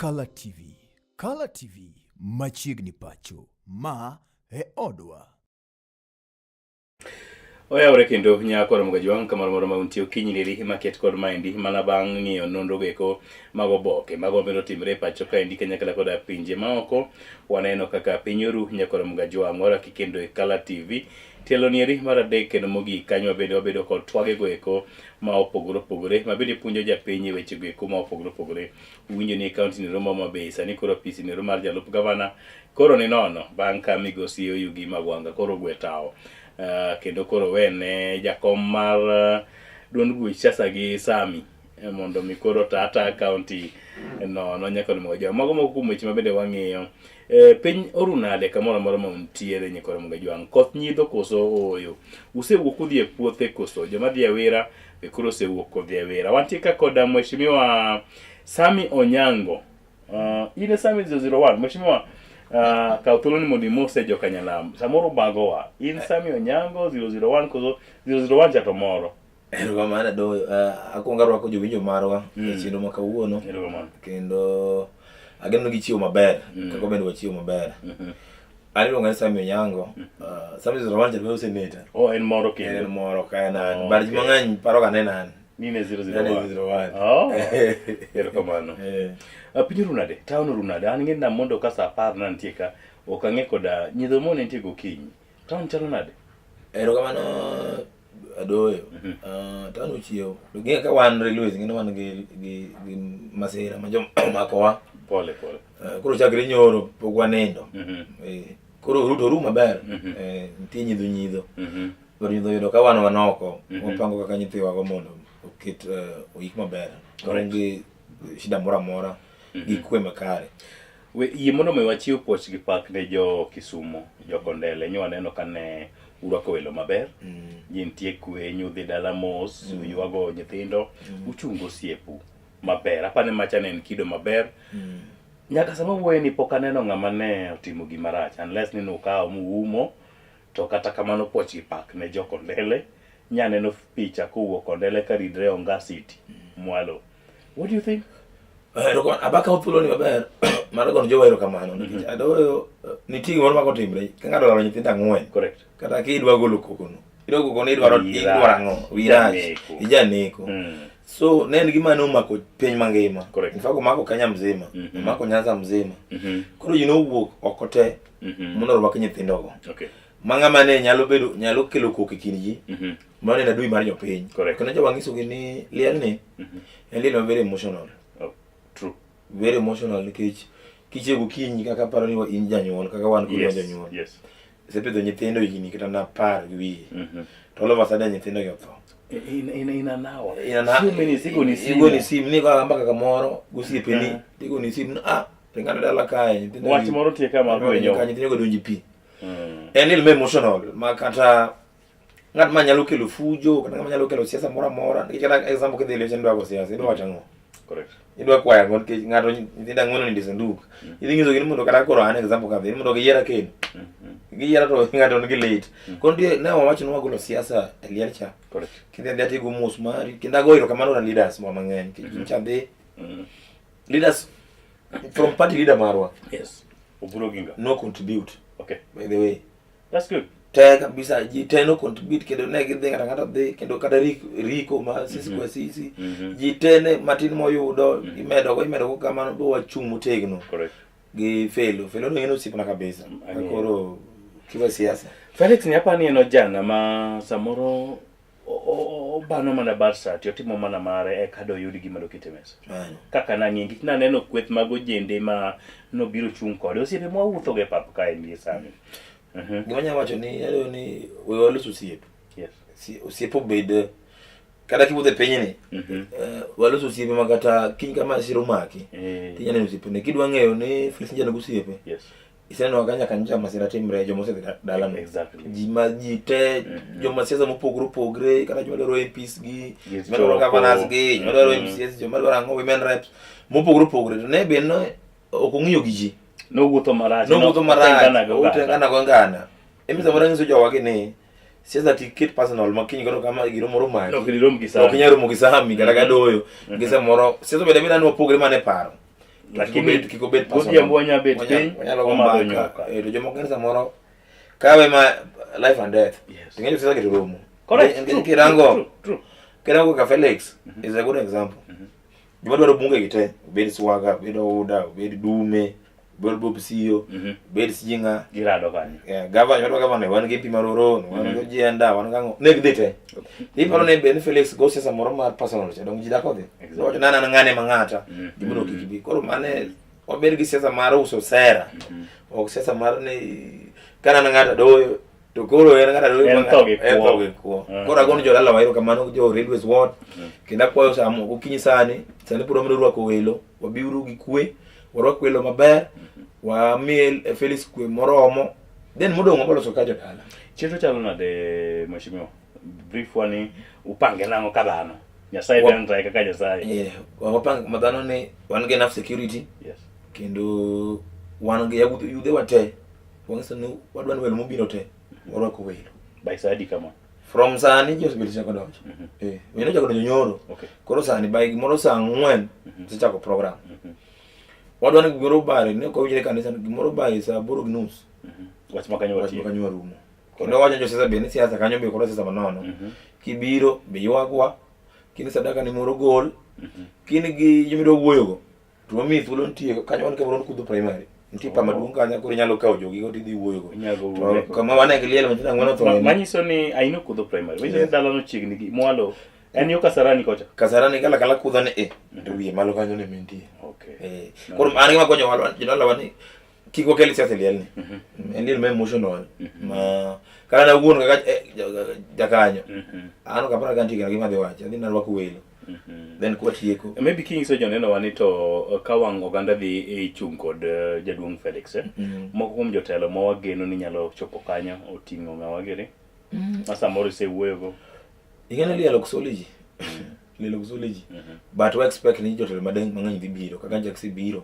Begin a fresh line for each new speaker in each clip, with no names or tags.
Kala TV. Kala TV machiegni pacho. Ma e odwa.
Oyawore kendo nyako romo gajwang' kamoro moro ma untie okinyi neri maket kod maendi mana bang' ng'iyo nonro goeko mag oboke mago mabiro timore e pacho kaendi kanyakla koda pinje maoko. Waneno kaka piny oru nyako romo gajwang' warwaki kendo e Kala TV. Tielo nieri mar adek kendo mogik kanyo wabende wabedo kod twage goeko ma opogore opogore ma bende puonjo japiny e weche goeko ma opogore opogore. Uwinjo ni e kaunti nero ma Homa Bay sani koro apisi nero mar jalup gavana koro ni nono bang' ka migosi Oyugi Magwanga koro ogwe tawo. Kendo koro wene jakom mar duond buch siasa gi Sami mondo mi koro ta ata kaunti nono nyaka romo jo mago moko kuom weche ma bende wang'iyo. Piny oru nade kamoro amora ma untiere nyikwa Ramogi Ajwang'? Koth nyidho koso ooyo? Usewuok udhi e puothe koso? Joma dhi e wira be koro osewuok odhi e wira. Wantie ka koda Mheshimiwa Sami Onyango. In e Sami 001. Mheshimiwa, kaw thuolo ni mondo imose joka Nyanam. Samoro ubagowa. In Sami Onyango 001 koso 001 cha to moro?
Erokamano Adoyo. Akwongo arwako jowinjo marwa e chenro ma kawuono.
Erokamano.
Kendo ageno ni gichiwo maber kaka bende wachiwo maber. An iluonga ni Sami Onyango. Sami 001 cha be oseneta.
Oh, en moro kendo.
En moro ka en an.
Oh,
But ji
okay.
mang'eny paro ga ni en an.
Ni ne 001.
En e 001.
Oh. Erokamano.
Eh.
Piny oru nade? Town oru nade? An ng'e na mondo ka saa apar nantie ka ok ang'e koda nyidho mo ne nitie gokinyi. Town chalo nade?
Erokamano Adoyo. Town ochiewo. To ng'e ka wan railways ng'e ni wan gi gi gi masira ma jom omakowa.
Pole pole.
Koro chakre nyoro pok wanindo. Koro oru to oru maber. Nitie nyidho nyidho. But nyidho yudo ka wan wan oko. Wapango kaka nyithiwago mondo oket oik maber. Onge shida moro amora gi kwe makare.
We yie mondo mi wachiw puoch gi pak ne jo Kisumu, jo Kondele. Nyo waneno ka ne urwako welo maber. Ji nitie kwe, nyudhi dala mos, uywago nyithindo, uchungo osiepu maber. Apani macha ne en kido maber. Nyaka sama wuoye ni pok aneno ng'ama ne otimo gima rach unless ni nukawo muumo to kata kamano puoch gi pak ne jo Kondele. Nya neno picha kowuok Kondele ka ridre Onga City mwalo. What do you think?
Erokamano, aba kawo thuoloni maber mar gono jowa erokamano nikech adoyo nitie gimoro ma kotimre ka ng'ato olalo nyithindo ang'wen
Correct.
kata kidwa golo kokono idwa koko ni idwaro
Wiyi
idwaro
rach.
ang'o wiyi rach
Ijaneko.
ijaneko so ne en gima ne omako piny mangima
Correct.
in fact omako Kenya mzima omako Nyanza mzima koro ji nowuok oko te mondo orwak nyithindogo
Okay.
ma ng'ama ne nyalo bedo nyalo kelo koko e kind ji mano en adui mar jopiny
Correct.
kendo jowa nyisogi ni liel ni en liel ma very emotional
Oh, true.
Very emotional nikech kichiew gokinyi kaka paro ni in janyuol kaka wan kod
Yes.
jonyuol
Yes.
isepidho nyithindo higni kata na apar gi wiye to all of a sudden nyithindo gi otho
In an hour.
In an hour.
Few minutes igoni simu.
Igoni simu ni kwa mbaka kamoro gosiepeni tigoni simu ni, ah ring'ado dala kae nyithindo
Wach
gi-
moro tie ka mar gwenyo.
Ka nyithindo go donji pi en liel ma emotional ma kata ng'at ma nyalo kelo fujo kata ng'at ma nyalo kelo siasa moro amora nikech kata example kidhi e liech idwa go siasa idwa wacho ang'o
Correct.
Idwa kwayo ang'o nikech ng'ato nyithindo ang'wen onindo e sanduk idhi nyisogi ni mondo kata koro an example kadhi ni mondo giyiera kendo giyiera to ng'ato nigi lit koro nitie ne wawacho ni wagolo siasa e liel cha
Correct.
kidhi adhiya tigo mos mari kendo ago erokamano na leaders wa mang'eny nikech nyocha adhi leaders from party leader marwa
Yes. Oburu Oginga.
no contribute
Okay.
by the way
That's good.
Te kabisa ji te no contribute kendo ne gidhi ng'ato ang'ata dhi kendo kata riko ma sisi kwa sisi ji te ne matin moyudo imedogo imedogo kamano bo wachung' motegno
Correct.
gi Felo Felo no en osiepna kabisa
Ang'eyo.
koro kiwa siasa
Felix ni apani en ojana ma samoro obano mana bar sati otimo mana mare eka doyud gima doket e mesa.
Mano.
Kaka nang'e nikech naneno kweth mag ojende ma nobiro chung' kode osiepe mwawuothogo e pap kae ndie sani.
Gima anyalo wacho ni adwa ni we walos osiep.
Yes.
Osiep obed kata kiwuotho e pinyni walos osiepe ma kata kiny ka masira omaki tinyalo neno osiepene. Kidwa ng'eyo ni Felix Njane osiepe
Yes.
Iseneno ka nyaka nyocha masira timre joma osedhi dalano.
Exactly.
Ji ma ji te joma siasa mopogore opogre kata joma dwaro MPs gi,
Gi
joma dwaro
choko.
governors gi, joma dwaro MCAs, joma dwaro ang'o women reps mopogore opogore to ne be ne ok ong'iyo gi ji.
Nowuotho marach.
Nowuotho marach,
Otengana gi oganda.
otengana gi oganda. Emi samoro anyiso jowagi ni siasa ti ket personal ma kiny koro kama giro moro maki.
Ok dirom gi Sami.
Ok inyal romo gi Sami kata gadoyo. Gi samoro siasa obeda abeda ni wapogre mana e paro.
Lakini
kik obed personal.
Godhiambo wanya bet piny,
wanyalo go
wamadho
mbaka.
nyuka.
Eh, to jomoko ng'e ni samoro kawe ma life and death.
Yes.
To ing'e josiasa gi to romo.
Correct.
Nikech
True,
kirango
true, true.
kirango ka Felix is a good example. Joma dwaro bunge gi te, obed Swaga, obed Ouda, obed Dume, obed Bob Sio, obed Singa.
Girado kanyo.
Yeah, gavana, wadwa gavana, wan gi MP Maroro, wan gi Ojienda, wan gi ang'o, ne gidhi te. Iparo ni Ben Felix go siasa moro mar personal cha, dong ji dak odhi.
Exactly.
Owacho nana ng'ane ma ng'ata, gimondo kik bi. Koro mane wabed gi siasa mar uso sera. Ok siasa mar ni kana an ng'ata doyo to koro en ng'ata doyo
En
ma
tho gi
en
kuo.
tho gi kuo. Koro agoni jodala wa erokamano jo Railways Ward. Kendo akwayo sa gokinyi sani, sani pod wamedo rwako welo, wabiuru gi kwe, warwak welo maber, wamiye Felix kwe moromo, then modong' waboloso ka jodala.
Chenro chalo nade mheshimiwa? Brief wa ni upange nang'o ka dhano? Nyasaye be nitaye kaka Nyasaye.
Eh, wapang ma dhano ni wan gi enough security
Yes.
kendo wan gi yudhe wa te wang'iso ni wadwa ni welo mobiro te warwako welo
By saa adi kama?
from sani ji osebedo chako donjo eh welo ochako donjo nyoro
Okay.
koro sani by gimoro saa ang'wen osechako program wadwa ni gimoro bare ne ok owinjore kanisa ni gimoro by saa 8:30
Wach ma kanyo
wach
watieko.
ma kanyo warumo kendo wawacho josiasa be ni siasa kanyo be koro siasa manono kibiro be ywagwa kin sadaka ni moro gol kin gi jomidwa wuoyogo to wamiyi thuolo nitie kanyo wan kamoro kudho primary nitie pa maduong' kanyo koro inyalo kawo jogi go tidhi wuoyogo
Inyalo
To
wuoyogo.
kama wane gi liel matindo ang'wen otho ni
Manyiso ni Aino Kudho Primary. Manyiso ni
Yes.
dalano chiegni gi mwalo. En yo Kasarani kocha.
Kasarani kala kala kudho ni e to wiye malo kanyo ne mentie
Okay.
Eh, koro an gima konyo walwa jodalawa ni kik wakel siasa e lielni en liel ma emotional ma kata na wuon kaka jakanyo an ok apar ka nitie gima adhi wacho adhi narwako welo then kwatieko
Maybe kinyiso joneno wa ni to ka wang' oganda dhi e chung' kod jaduong' Felix eh? Moko kuom jotelo ma wageno ni nyalo chopo kanyo oting'o ng'awa giri ma samoro isewuoyogo.
Ing'e ni liel ok soli ji. Liel ok soli ji. But we expect ni jotelo madeng mang'eny dhi biro kaka Jaxi biro.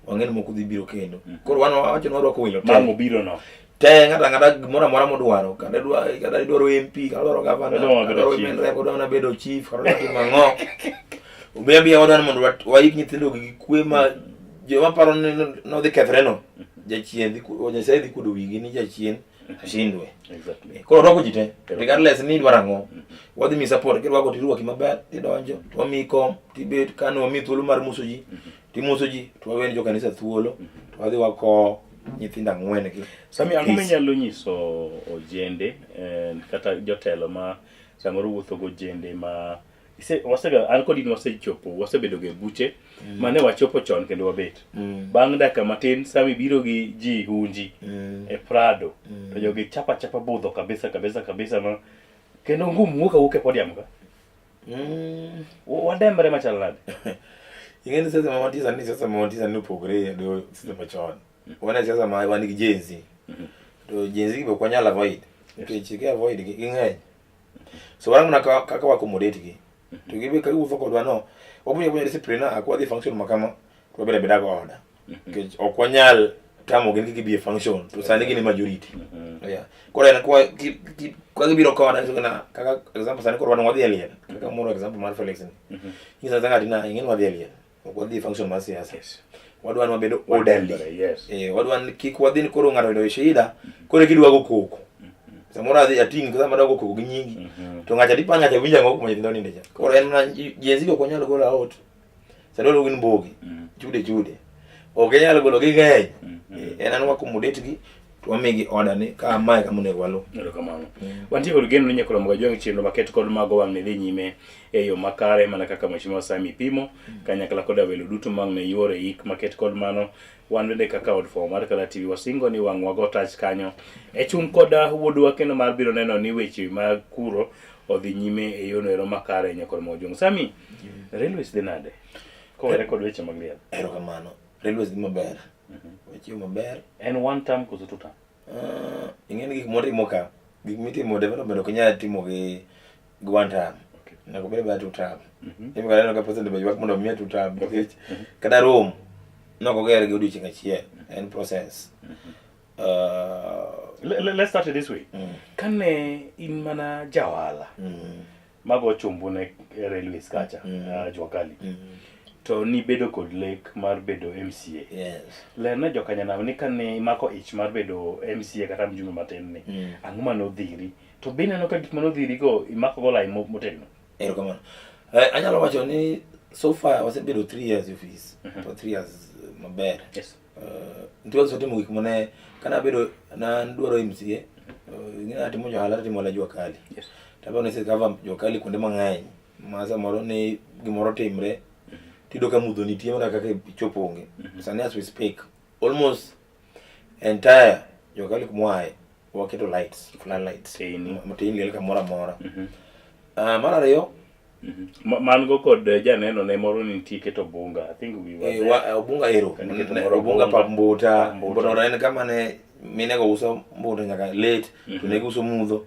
Wang'e ni moko dhi biro kendo. Koro wan wawacho ni warwako welo te.
Mang' obiro no.
Te ng'ato ang'ata gimoro amora modwaro. Kata idwa kata idwaro MP, kata idwaro gavana,
Odwa
kata
bedo
idwaro
chief.
women rep, odwa mana bedo chief, kata odwa timo ang'o. Obi abiya wadwa ni mondo waik nyithindo gi kwe ma joma paro ni nodhi kethre no. Jachien dhi Nyasaye dhi kuodo wigi ni jachien ashindwe.
Exactly.
Koro rwako ji te regardless ni idwaro ang'o wadhi mi support kirwako tirwaki maber tidonjo to wamiyi kom tibet kane wamiyi thuolo mar muso ji timuso ji to waweni jo kanisa thuolo to wadhi wakowo nyithindo ang'wen gi
Sami ang'o
Peace.
minyalo nyiso ojende kata jotelo ma samoro wuotho gojende ma wasega an kod in wasechopo wasebedo ga e buche mane wachopo chon kendo wabet bang' dakika matin sami biro gi ji hunji e Prado to jogi chapa chapa budho kabisa kabisa kabisa ma kendo ngum wuok awuok e podium ka Wadembre machal nade
Ing'e ni siasa ma wantie sani siasa ma wantie sani opogore gi siasa machon. Wan e siasa ma wan gi Gen Z. To Gen Z gi be ok wanyal avoid. Nikech ki avoid gi ging'eny. So warang mana kaka wa accommodate gi. To gibe ka giwuotho kodwa no, wapuonjo apuonja discipline na ka wadhi function ma kama, to wabedo abeda go order. Nikech ok wanyal tamo gi ni kik gibi e function, to sani gin e majority. Yeah. Koro en kwa ki kwa gibiro koda, nyiso na kaka example sani koro wan wadhi e liel. Kaka moro example mar Felix ni. Nyiso na ng'ati na ing'e ni wadhi e liel. Ok wadhi e function mar siasa. Wadwa ni wabedo orderly.
Yes.
Wadwa ni kik wadhi ni koro ng'ato oyudo shida, koro kidwa go koko. Samoro adhi ating' sama adwa go koko gi nyingi. To ng'acha dipa ng'acha winjo ang'o kuma nyithindo ninde cha. Koro en mana Gen Z ok wanyal golo out. Sani waluongo ni mbogi. Chude chude. Ok inyal golo gi ng'eny. En an wa accommodate gi to wamigi order ni ka mae kama onego waluw.
Erokamano. Wantie kod geno ni nyakoro mga jwang' chenro maket kod mago wang' ne dhi nyime e yo makare mana kaka Mheshimiwa Sami pimo kanyakla koda welo duto mang' ne yuore yik maket kod mano wan bende kaka od fwambo mar Kala TV wasingo ni wang' wago tach kanyo e chung' koda wuodwa kendo mar biro neno ni weche mag kuro odhi nyime e yono ero makare nyakoro mga jwang'. Sami, railways dhi nade? Kowere kod weche mag liel.
Erokamano. Railways dhi maber. Wachiwo maber.
En one term koso two term?
Ing'e ni gik motimo ka, gik mitimo development ok inyal timo gi one term. Nyaka obed abeda two term. Emi kata aneno ka president be ywak mondo omiye two term nikech kata Rome ne ok oger gi odiochieng' achiel. En process.
Let's start it this way. Kane in mana ja ohala mago chumbu ne railways kacha, Jua Kali. To nibedo kod lek mar bedo MCA.
Yes.
Lerna jokanyanam ni kane imako ich mar bedo MCA kata mjumbe matin ni, ang'o mane odhiri? To be ineno ka gik mane odhiri go imako go lai motegno?
Erokamano. Anyalo wacho ni so far wasebedo 3 years e office. To 3 years maber.
Yes.
Nitie wasetimo gik mane kana abedo nadwaro MCA, ing'e natimo jo ohala tatimo ohala jua kali.
Yes.
Taparo ni asecover jua kali kuonde mang'eny ma samoro ni gimoro timre tiyudo ka mudho nitie mana kaka ichopo onge. Sani as we speak almost entire jua kali kumwae waketo lights, flood lights.
Teyni.
Teyni liel kamoro amora. Mar ariyo
Man go kod janeno ne moro ni nitie keto Obunga. I think we were there.
Obunga ero.
Kane keto moro
Obunga
Obunga.
pap Mbuta.
Mbuta.
Mbuta en kama ne mine go uso mbuta nyaka late, to ne giuso mudho.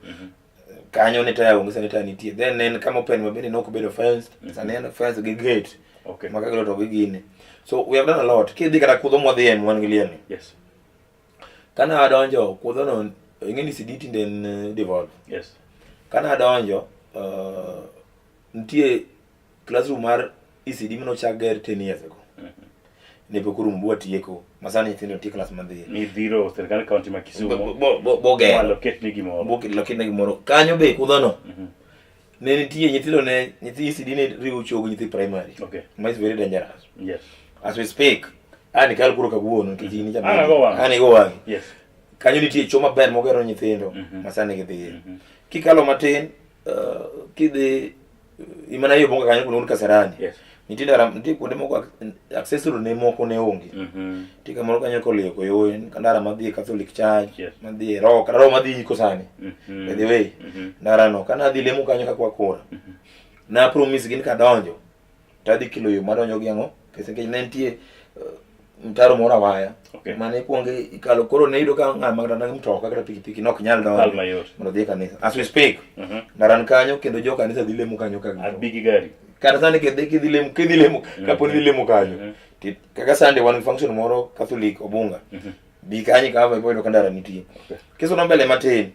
Kanyo ne taya onge, sani taya nitie. Then en kama open ma bende ne ok obedo fenced. Sani en fenced gi gate.
Okay.
Ma kagolo to gi gini. So we have done a lot. Kidhi kata kudho mwadhiye wan gi liel ni.
Yes.
Kane adonjo kudho no, ing'e ni CD tinde en devolve.
Yes.
Kane adonjo, nitie classroom mar ECD manochak ger 10 years ago. Ne pok orumo bu watieko. Ma sani nyithindo nitie class madhiye.
Ni dhiro sirkand county ma Kisumu.
Bogero.
Malo ketne gimoro.
Bo ketne gimoro. Kanyo be kudho no. Ne nitie nyithindo ne nyithi ECD ne riwo chogo nyithi primary.
Okay.
Ma is very dangerous.
Yes.
As we speak, ani kal kuro kawuono nikech in jaber.
An ago wang'i.
An igo wang'i.
Yes.
Kanyo nitie cho maber mogero nyithindo ma sani gidhiye. Kikalo matin, kidhi imana yo Obunga kanyo kuno Kasarani.
Yes.
Nitie ndara, nitie kuonde moko access road ne moko ne onge. Nitie kamoro kanyo koliyo koyoe, ndara madhi e Catholic Church,
Yes.
madhi e Roho, kata Roho madhi iko sani. By the way, ndara no kana adhi lemo kanyo kakwa kura. Na promise gin kadonjo. Tadhi kilo yo madonjo gi ang'o? Kese nikech ne nitie mtaro moro awaya.
Okay.
Mane ikuongo ikalo koro ne iyudo ka ng'ama kata mtoka kata pikipiki nok nyal
Kal
donjo
mayot.
mondo odhi e kanisa. As we speak, ndara ni kanyo kendo jo kanisa dhi lemo kanyo ka
Abi gi gari.
Kata sani kidhi kidhi lemo kidhi lemo kapo ni idhi lemo kanyo. Kaka Sunday wan gi function moro Catholic Obunga. Bi kanyo ikava ibo yudo ka ndara nitie.
Okay.
Kisudo mbele matin,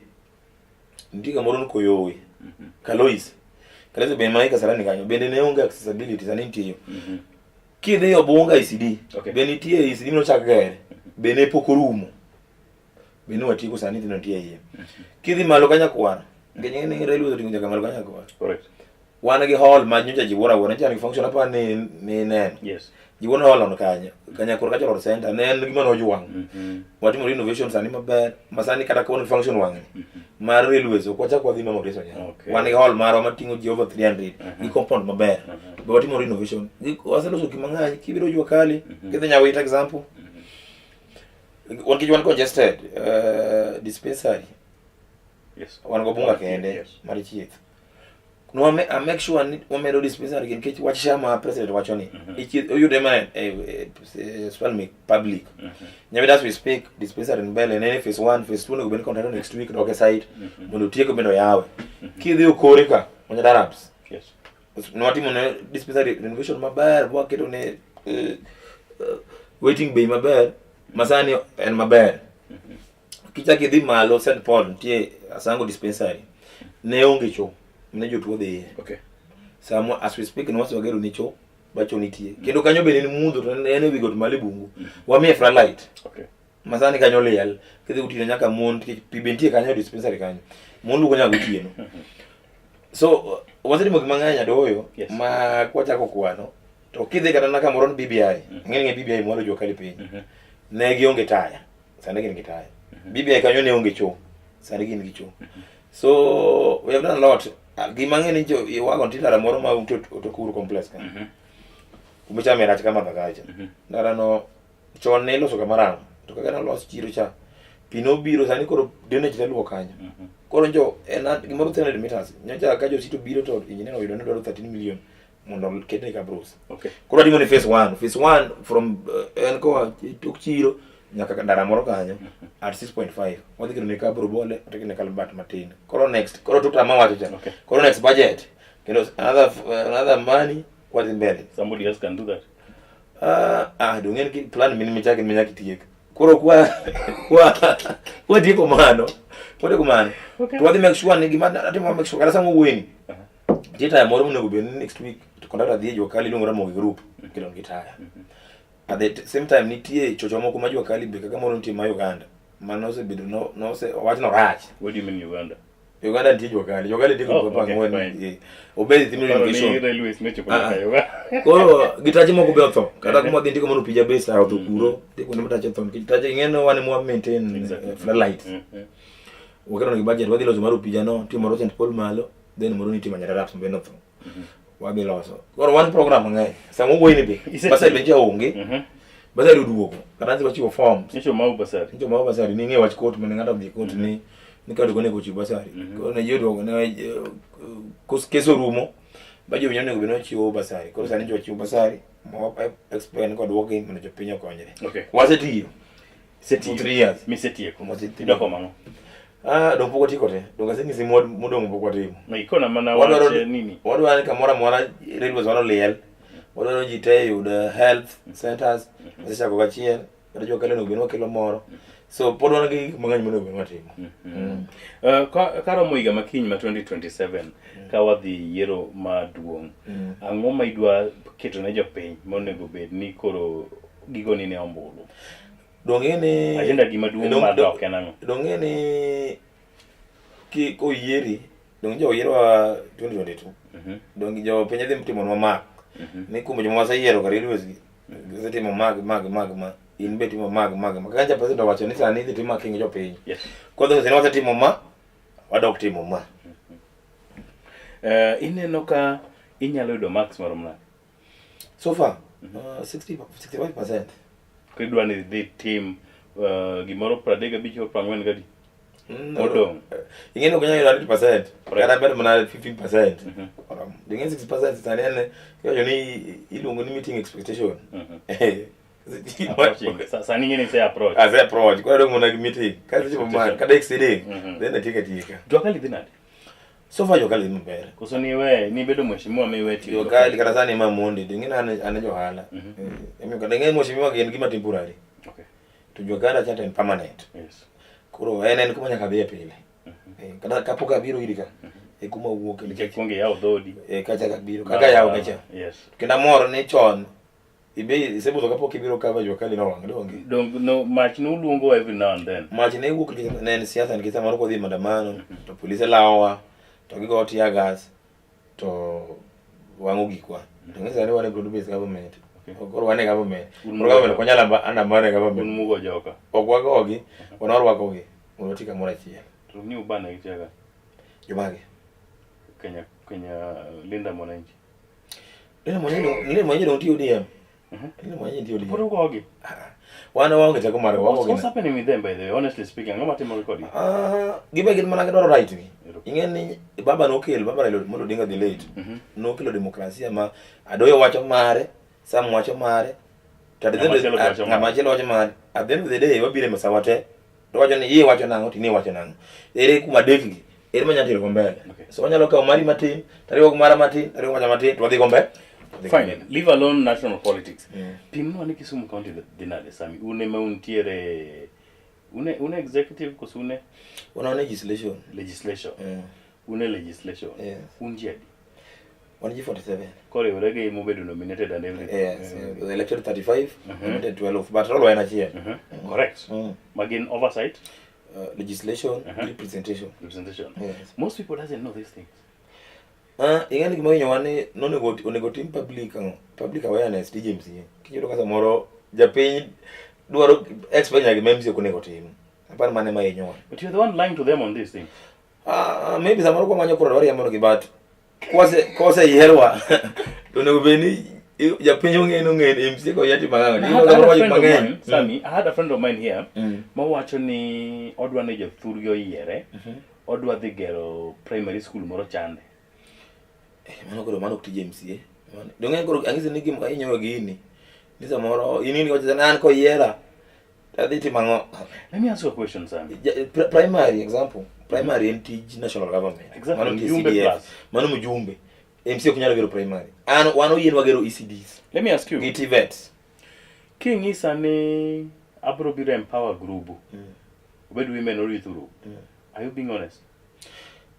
nitie kamoro ni Koyowe. Kalois. Kalois be ma Kasarani kanyo bende ne onge accessibility sani nitie yo. Kidhi Obunga ECD,
Okay.
be nitie ECD manochak ger, be ne pok orumo. Be ne watieko sani nyithindo nitie iye. Kidhi malo Kanyakwar, nikech ing'e ni railways oting'o nyaka malo Kanyakwar.
Correct.
Wan gi hall ma nyocha ji wuoro awuora, nyocha nigi function apar ni neno.
Yes.
Ji wuoro hall on kanyo, Kanyakwar Cultural Center, ne en gima nojwang'. Watimo renovation sani maber, ma sani kata ka wan gi function wang'ni, mar railways ok wachak wadhi Mama Grace Onyango.
Okay.
Wan gi hall marwa mating'o ji over 300 gi compound maber. Be watimo renovation. Waseloso gik mang'eny, kibiro Jua Kali, kidhi Nyawita example. Wan nikech wan congested, dispensary,
Yes.
wan go Obunga kende
Yes.
mar chieth. No, I make sure ni wamedo dispensary gi nikech wach SHA ma president wacho ni ichieth oyude mana e hospital mek public. Nyawita as we speak dispensary ni mbele nene phase 1 phase 2 onego bed ni contractor next week dok e site mondo otiek bende oyawe. Kidhi Okore ka Manyata Arabs
Yes.
nwatimo ne dispensary renovation maber waketo ne waiting bay maber masani en maber. Kichak idhi malo St Paul nitie Asango dispensary ne onge cho ne jotuo dhiye.
Okay.
Sama as we speak nwasewagero ni cho ba cho nitie. Kendo kanyo bende en mudho to en ewi got malo e bungu. Wamiye floodlight.
Okay.
Masani kanyo liel. Kidhi gotieno nyaka mon nikech pi be nitie kanyo e dispensary kanyo. Mon luoko nyaka gotieno. So wasetimo gik mang'eny adoyo
Yes.
ma kwachako kwano to kidhi kata na kamoro ni BBI. Ing'e ni BBI mwalo jua kali piny. Ne gionge taya. Sani gin gi taya. BBI kanyo ne onge cho. Sani gin gi cho. So we have done a lot. Gima ang'e ni jo iwago nitie ndara moro ma Otokuru complex ka. Kumichame rach kama kacha. Ndara no chon ne iloso kama ram. To kaka nolos chiro cha pi nobiro sani koro drainage ne luwo kanyo. Koro njo en gimoro 300 meters. Nyocha ka josito biro to engineer oyudo ni dwaro 13 million mondo ketne cabros.
Okay.
Koro watimo ni phase 1. Phase 1 from en koa tok chiro nyaka ndara moro kanyo at 6.5. Wadhi keto ne cabro bole, wadhi keto ne culvert matin. Koro next, koro tok tama wacho cha.
Okay.
Koro next budget kendo another money wadhi mbele.
Somebody else can do that.
Dong' en plan min michako minyaka itiek. Koro kwa tieko mano. Kwa tieko mano.
Okay.
To wadhi make sure ni gima atimo make sure kata sama wuoyeni. Nitie taya moro monego bed ni next week to contractor dhi e Jua Kali iluongo Ramogi Group kelo negi taya. At the same time nitie chocho moko ma Jua Kali be kaka moro nitie ma Uganda mano osebedo no nose owach norach.
What do you mean Uganda?
Uganda nitie Jua Kali. Jua Kali nitie
Oh,
kupa
okay,
ang'wen.
fine.
Obed timo
Paro ni
irrigation.
railways nochopo
Ah,
nyaka
ah.
Uganda.
Koro gi tache moko be otho. Kata kuma dhi nitie kamoro Pija Base taya otho kuro. Nitie kuonde ma tache otho nikech tache ing'e ni wan ema wa maintain floodlights. Waketo negi budget wadhi loso mar Opija no, nitie moro St Paul malo, then moro nitie Manyata Raps be notho. Wadhi loso. Koro wan program mang'eny. Sama wuoyi ni be,
Isetiyo.
bursary be nyicha onge. Bursary oduogo. Kata nyicha wachiwo forms.
Nyicho mau bursary.
Nyicha mau bursary ni ing'e wach court mane ng'ato odhi e court ni ka onego ochiw bursary. Koro ne ji oduogo ne kes orumo. Ba jowinjo onego bed ni wachiwo bursary. Koro sani nyicha wachiwo bursary ma wa explain kod duoki mondo jopiny okonyre.
Okay.
Wasetiyo.
Isetiyo.
3 years.
Misetieko.
Wasetiyo.
Idok komo ang'o?
Ah, dong pok watieko te. Dong asenyisi modong' pok watimo.
Ma ikona mana
Wadwaro
wach nini?
Wadwaro ni kamoro amora railways wan oliel. Wadwaro ji te yud health centers. Wasechako gachiel. Kata Jua Kali onego bed ni wakelo moro. So pod wan gi gik mang'eny monego bed ni watimo.
Karomo higa makiny ma 2027 ka wadhi yiero maduong', ang'o ma idwa keto ne jopiny monego bed ni koro gigo ni ne ombulu?
Dong' ni
Agenda gi maduong' mar dok en ang'o?
Dong' ni ki koyieri dong' jo oyierwa 2022. Dong' jo piny dhi timonwa mark. Ni kuom joma waseyiero ka railways gi gisetimo mag mag mag ma in be timo mag mag ma. Kaka nyocha president owacho ni sani idhi tim marking jopiny.
Yes.
Koro sani wasetimo ma wadok timo ma.
Ineno ka inyalo yudo marks marom nade?
So far, 60, 65%.
Koro idwa ni idhi tim gimoro 35 40 gadi? Modong'.
Ing'e ni ok inyal yudo 100%.
Correct.
Kata bed mana 15%. Oromo. Ing'e 60% sani en iwacho ni iluongo ni meeting expectation.
Approaching. Sani ing'e ni ise approach.
Ase approach. Koro adong' mana gi meeting. Ka asechopo ma kata exceeding, then atieko atieka.
Jua Kali dhi nade?
So far Jua Kali dhi maber.
Koso ni we ni bedo mheshimiwa mi we tiyo.
Jua Kali kata sani ma mondi, ing'e ni an e johala. Emomiyo kata ing'e mheshimiwa gi en gima temporary.
Okay.
To Jua Kali acha to en permanent.
Yes.
Koro en kuma nyaka adhiye pile. Kata kapok abiro iri ka, e kuma awuoke
Nikech
nikech
kuongo iyawo dhoodi.
Kacha abiro, kaka ayawo kacha.
Yes.
Kendo amor ni chon ibe isebudho kapok ibiro ka Jua Kali nowang' donge.
Dong no mach nuluongo every now and then.
Mach ne wuok nikech ne en siasa nikech samoro kodhi e maandamano to polise lawowa to gigo tear gas to wang'o gikwa. To ng'e sani wan e broad based government.
Okay.
Koro wan e government.
Un
Koro government ok wanyal andamano e government.
Un mugo joka.
Ok wagogi, wan warwakogi mondo wati kamoro achiel.
To ni ubana gi tear gas.
Jomage?
Kenya Linda Mwananchi.
Linda Mwananchi dong tiyo ODM. Linda Mwananchi tiyo ODM.
Pod ugogi.
Wan waonge teko mar
What's happening with them by the way? Honestly speaking, ang'o matimore kodgi?
Gibe gin mana gidwaro right gi. Ing'e ni baba nokelo, baba Raila Amolo Odinga the late. Nokelo demokrasia ma Adoyo wacho mare, Sam wacho mare, to at the end of the-
Ng'ama chielo wacho mare.
ng'ama chielo wacho mare. At the end of the day wabiro e masawa te. To wacho ni iye wacho nang'o, to in iwacho nang'o. Ere kuma adek gi, ere manyalo tero go mbele.
Okay.
So wanyalo kawo mari matin, tariwo gi mara matin, tariwo macha matin, to wadhi go mbele. Wadhi go
Fine,
mbele.
leave alone national politics. Pimnwa ni Kisumu County dhi nade Sami? Un ema untiere une executive koso une
Wan legislation.
Legislation. Une legislation.
Yes.
Un ji adi?
Wan ji 47.
Koriwore gi mobedo nominated and everything.
Yes, elected 35, nominated 12, but role en achiel.
Correct. Ma gin oversight,
Legislation, representation.
Representation.
Yes.
Most people doesn't know these things.
Ing'e ni gima ohinyowa ni nonego onego tim public ang'o? Public awareness tij MCA. Kiyudo ka samoro japiny dwaro explain nyaka gima MCA ok onego tim. Aparo mano ema hinyowa.
But you're the one lying to them on this thing.
Maybe samoro kwamanyo kura wariembo negi but kose yierwa to onego bed ni japiny ong'e ni ong'e ni MCA koyier timo ang'o.
I
Iyudo
had
samoro
a
wacho
friend of
mang'eny.
mine, Sammy, I had a friend of mine here mawacho ni odwa ni jothurgi oyiere, odwa dhi gero primary school moro chande.
Mano koro mano ok tij MCA. Donge koro ang'isi ni gima hinyowa gini. Ni samoro in wacho ni an koyiera adhi timo ang'o?
Let me ask you a question, Sammy.
Primary example, primary en tij national government.
Exactly,
Mano nitie
mjumbe
CDF.
plus.
Mano mjumbe. MCA ok nyal gero primary. An wan oyienwa gero ECDs.
Let me ask you.
Gi TVETs.
King'isa ni abro biro empower group. Obed women or youth group. Are you being honest?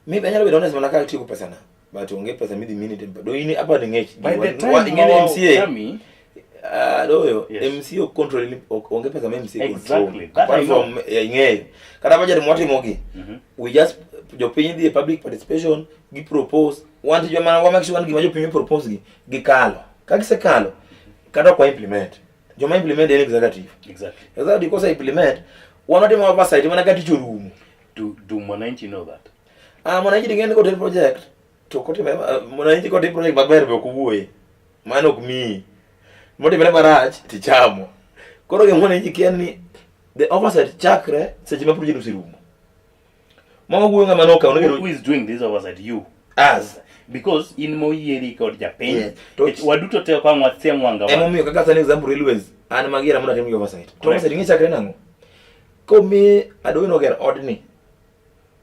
Maybe anyalo bedo honest mana ka atieko pesana. But onge pesa midhi mini to do in apa ni ng'ech.
By the time
Ing'e ni MCA
chami,
ah, doyo
Yes.
MC ok control ni ok onge pesa ma MC control.
Exactly. That I
Apart
know.
from yeah, ing'eyo. Kata budget mwatimo gi. We just jopiny dhi e public participation gi propose wan tijwa mana wa make sure ni gima jopiny propose gi gikalo. Ka gisekalo kata ok wa implement. Joma implement en executive. Executive kose implement wan watimo oversight mana ka tich orumo.
Do mwananchi know that?
Ah, mwananchi dinge ni kotim project to kotime mwananchi kotim project maber be ok owuoye. Mano ok miyi. Motimre marach tichamo. Koro gima mwananchi kia ni the oversight chakre seche ma project oserumo. Mago wuoyo ng'ama nokawo
Who is doing this oversight? You.
Us.
Because in moyieri kod japiny.
Yeah. To-
Waduto te ok ang' wasiem wanga wa.
Emomiyo kaka sani example railways an magiera mondo atim gi oversight. To
Correct.
oversight ing'e chakre nang'o? Komi Adoyo noger odni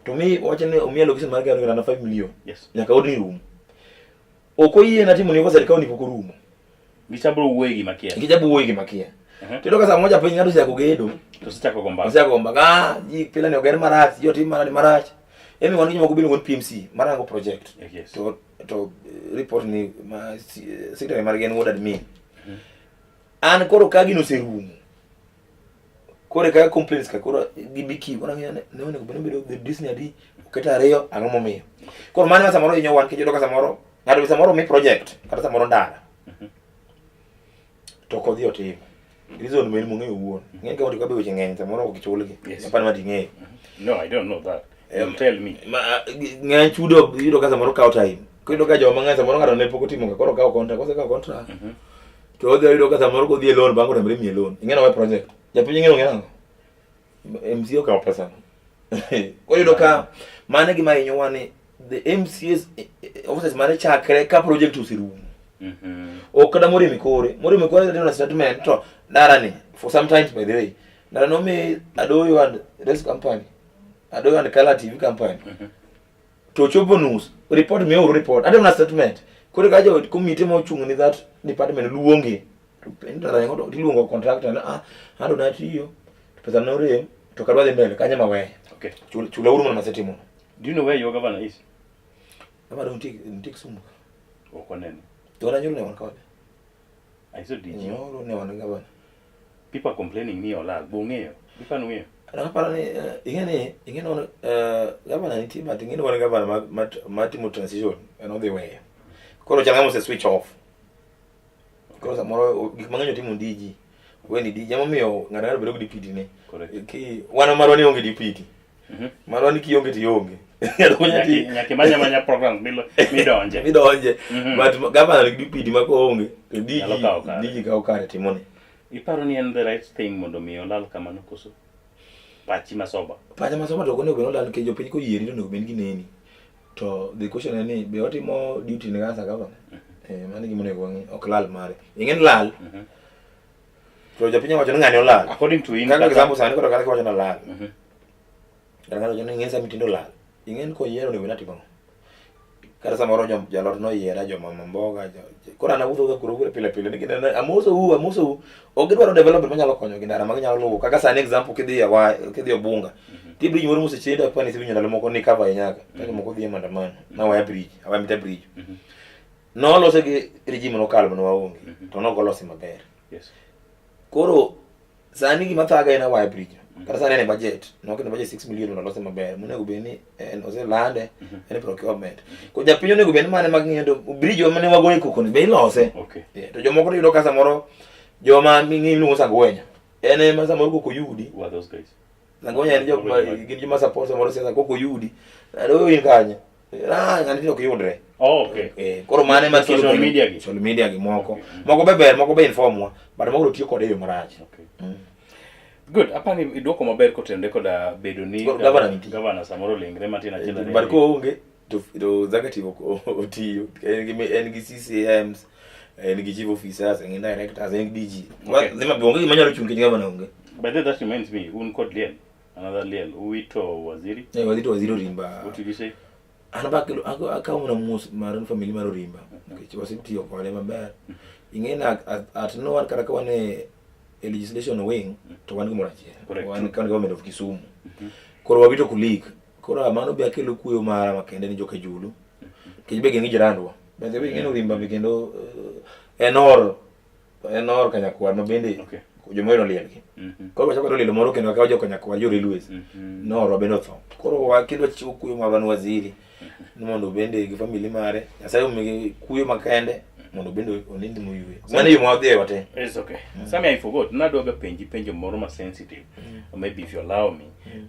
to mi wacho ni omiya allocation mar gero na 5 million. Nyaka odni rum. Ok oyiena timo ni oversight ka odni pok orumo.
Nikech abiro wuoye gima kia.
Nikech abiro wuoye gima kia. To iyudo ka samoro japiny ng'ato osechako gedo.
To osechako go mbaka.
Osechako go mbaka. Ah, ji pile ni oger marach, ji otim marach marach. Emi wan gi jomoko biro gon PMC marango project.
Yes.
To report ni ma secretary margi en ward admin. An koro ka gino oserumo. Koro kaka complaints ka koro gibiki koro ang'iyo ne onego bed ni obedo the Disney adi oketo ariyo ang'o momiyo. Koro mano ema samoro hinyo wan nikech iyudo ka samoro ng'ato be samoro omi project kata samoro ndara. To ok odhi otimo. Reason ma en mong'eyo owuon. Ing'e ka ka be weche ng'eny samoro ok chulgi.
Yes.
Apani ma ting'eyo.
No, I don't know that. You tell me.
Ng'eny chudo iyudo ka samoro kawo time. Koro iyudo ka joma ng'eny samoro ng'ato ne pok otimo ga koro okawo contract, kosekawo contract. To odhi oyudo ka samoro kodhi e loan bang' otamre miye loan. Ing'e nowe project. Japiny ing'e ong'e nang'o? MC okawo pesa no. Koro iyudo ka mano e gima hinyowa ni the MCAs offices mane chakre ka project oserumo. Ok kata moremi kore. Moremi kore timo na statement to ndara ni for sometimes by the way. Ndara nomi Adoyo and Res Company. Adoyo and Kala TV Company. To chopo nus report mioro report. Atimo na statement. Koro ka jo committee ma ochung' ni that department luongi. To ndara ni to iluongo contractor ni ah ando natiyo. To pesa norem to kadwa dhi mbele kanye maweyo.
Okay.
Chula uru mana masetimo.
Do you know where your governor is?
Governor nitie Kisumu.
Ok wanene.
To wan nyoro ne wan kode.
I saw DG.
Nyoro ne wan governor.
People are complaining ni olal. Bo ung'eyo. Iparo ung'eyo.
Aparo ni ing'e ni ing'e ni wan governor nitie but ing'e ni wan governor ma timo transition en odhi weyo. Koro chal ng'ama ose switch off. Koro samoro gik mang'eny otimo DG. Owe ni DG emomiyo ng'ato ng'ato bedo gi deputy ne.
Correct.
Ki wan marwa ni onge deputy. Marwa ni kionge to ionge.
Nyaka imany amanya programs midonje.
Midonje. But governor nigi deputy ma koonge to DG
Nyalo kawo kare.
DG kawo kare timone.
Iparo ni en the right thing mondo mi olal kamano koso? Pachi masoba.
Pacha masoba to ok onego bed ni olal nikech jopiny koyieri to onego bed ni gineni. To the question en ni be otimo duty ne kaka governor? Mano e gima onego wang'i ok lal mare. Ing'e ni lal. To japiny owacho ni ng'ani olal.
According to him,
Kaka
kaka-
example sani koro kata kiwacho ni olal. Kata ng'ato wacho ni ing'e sama itindo olal. Ing'e ni koyiero onego bed ni atimo ang'o? Kata samoro jalot noyiera, jomama mboga, koro an awuotho ga kuro kure pile pile ni gineno amosou, amosou. Ok gidwaro development manyalo konyogi ndara ma ginyalo luwo. Kaka sani example kidhi e kidhi Obunga, nitie bridge moro mosechendo apani isewinjo ndalo moko ni cover nyaka. Ka jomoko dhi e maandamano, na waya bridge, awaya mita bridge. Nolose gi regime nokalo mane waonge, to nok olose maber. Koro sani gima thaga en awaya bridge. Kata sani en e budget, noketo budget 6 million mondo olose maber. Monego bed ni en oselande, en e procurement. Koro japiny onego bed ni mane mag ng'iyo to bridge wa mane wagoye koko ni be ilose. Yeah, to jomoko to yudo ka samoro joma ming'i iluongo Sangwenya. En ema samoro koko yudi.
Who are those guys?
Sangwenya en jok ma gin joma support samoro siasa koko yudi. Adoyo in kanye? Ah, ng'ani ok yudre.
Oh, okay.
Koro mane ma
Social
kelo
media gi.
Social media gi moko. Moko be ber, moko be inform wa, but moko to tiyo kode e yo marach.
Okay. Good. Apani idwoko maber kotenore koda bedo ni
Governor nitie.
Governor samoro lingre matin achiel ariyo.
But koonge to executive otiyo. En gi CCMs, en gi chief officers, en gi directors, en gi DG.
Okay.
Zima onge gima nyalo chung' nikech governor onge.
By the way, that reminds me, un kod liel. Another liel. Uwito waziri.
Waziri waziri Orimba.
What did you say?
An ba akelo akawo mana mos mar family mar Orimba nikech wasetiyo kode maber. Ing'e ni at no wan kata ka wan e legislation wing to wan gimoro achiel.
Correct.
Wan county government of Kisumu. Koro wawito colleague. Koro mano be akelo kuyo mara makende ni joka Julu. Nikech be gin gi jirandwa. Be be gin Orimba be kendo en or en or Kanyakwar ma bende joma olielgi. Koro wachako lielo moro kendo akawo jo Kanyakwar jo railways. Noorwa bende otho. Koro wa kendo wachiwo kuyo marwa ne waziri ni mondo bende gi family mare Nyasaye omigi kuyo makende mondo bende onind moywe. Mano e yo ma wadhiye wate.
It's okay. Sammy, I forgot. Nadwaga penji penjo moro ma sensitive. Maybe if you allow me.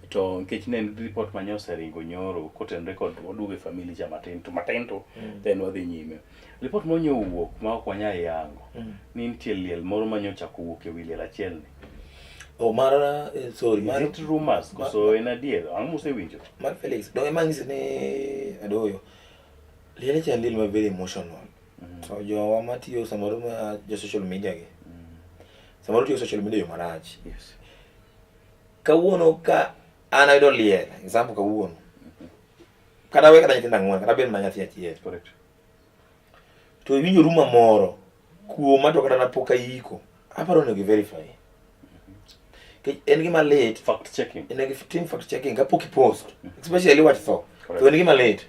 To nikech ne en report ma oseringo nyoro kotenore kod waduogo e family cha matin to matin to then wadhi nyime. Report mo nyo owuok ma ok wanyal yango. Ni nitie liel moro ma nyocha owuok e wi liel achiel ni.
Oh, mar sorry,
Is
mar
it rumors koso en adier? Ang'o musewinjo?
Mar Felix, donge ma ng'isi ni adoyo. Liel cha en liel ma very emotional. To jowa matiyo samoro ma jo social media gi. Samoro tiyo social media e yo marach. Kawuono ka an ayudo liel, example kawuono. Kata we kata nyithindo ang'wen, kata bed mana nyathi achiel. To iwinjo rumour moro kuoma to kata napok ayiko. Aparo onego i-verify. Nikech en gima lit.
Fact checking.
Onego itim fact checking kapok i-post. Especially wach tho. To en gima lit.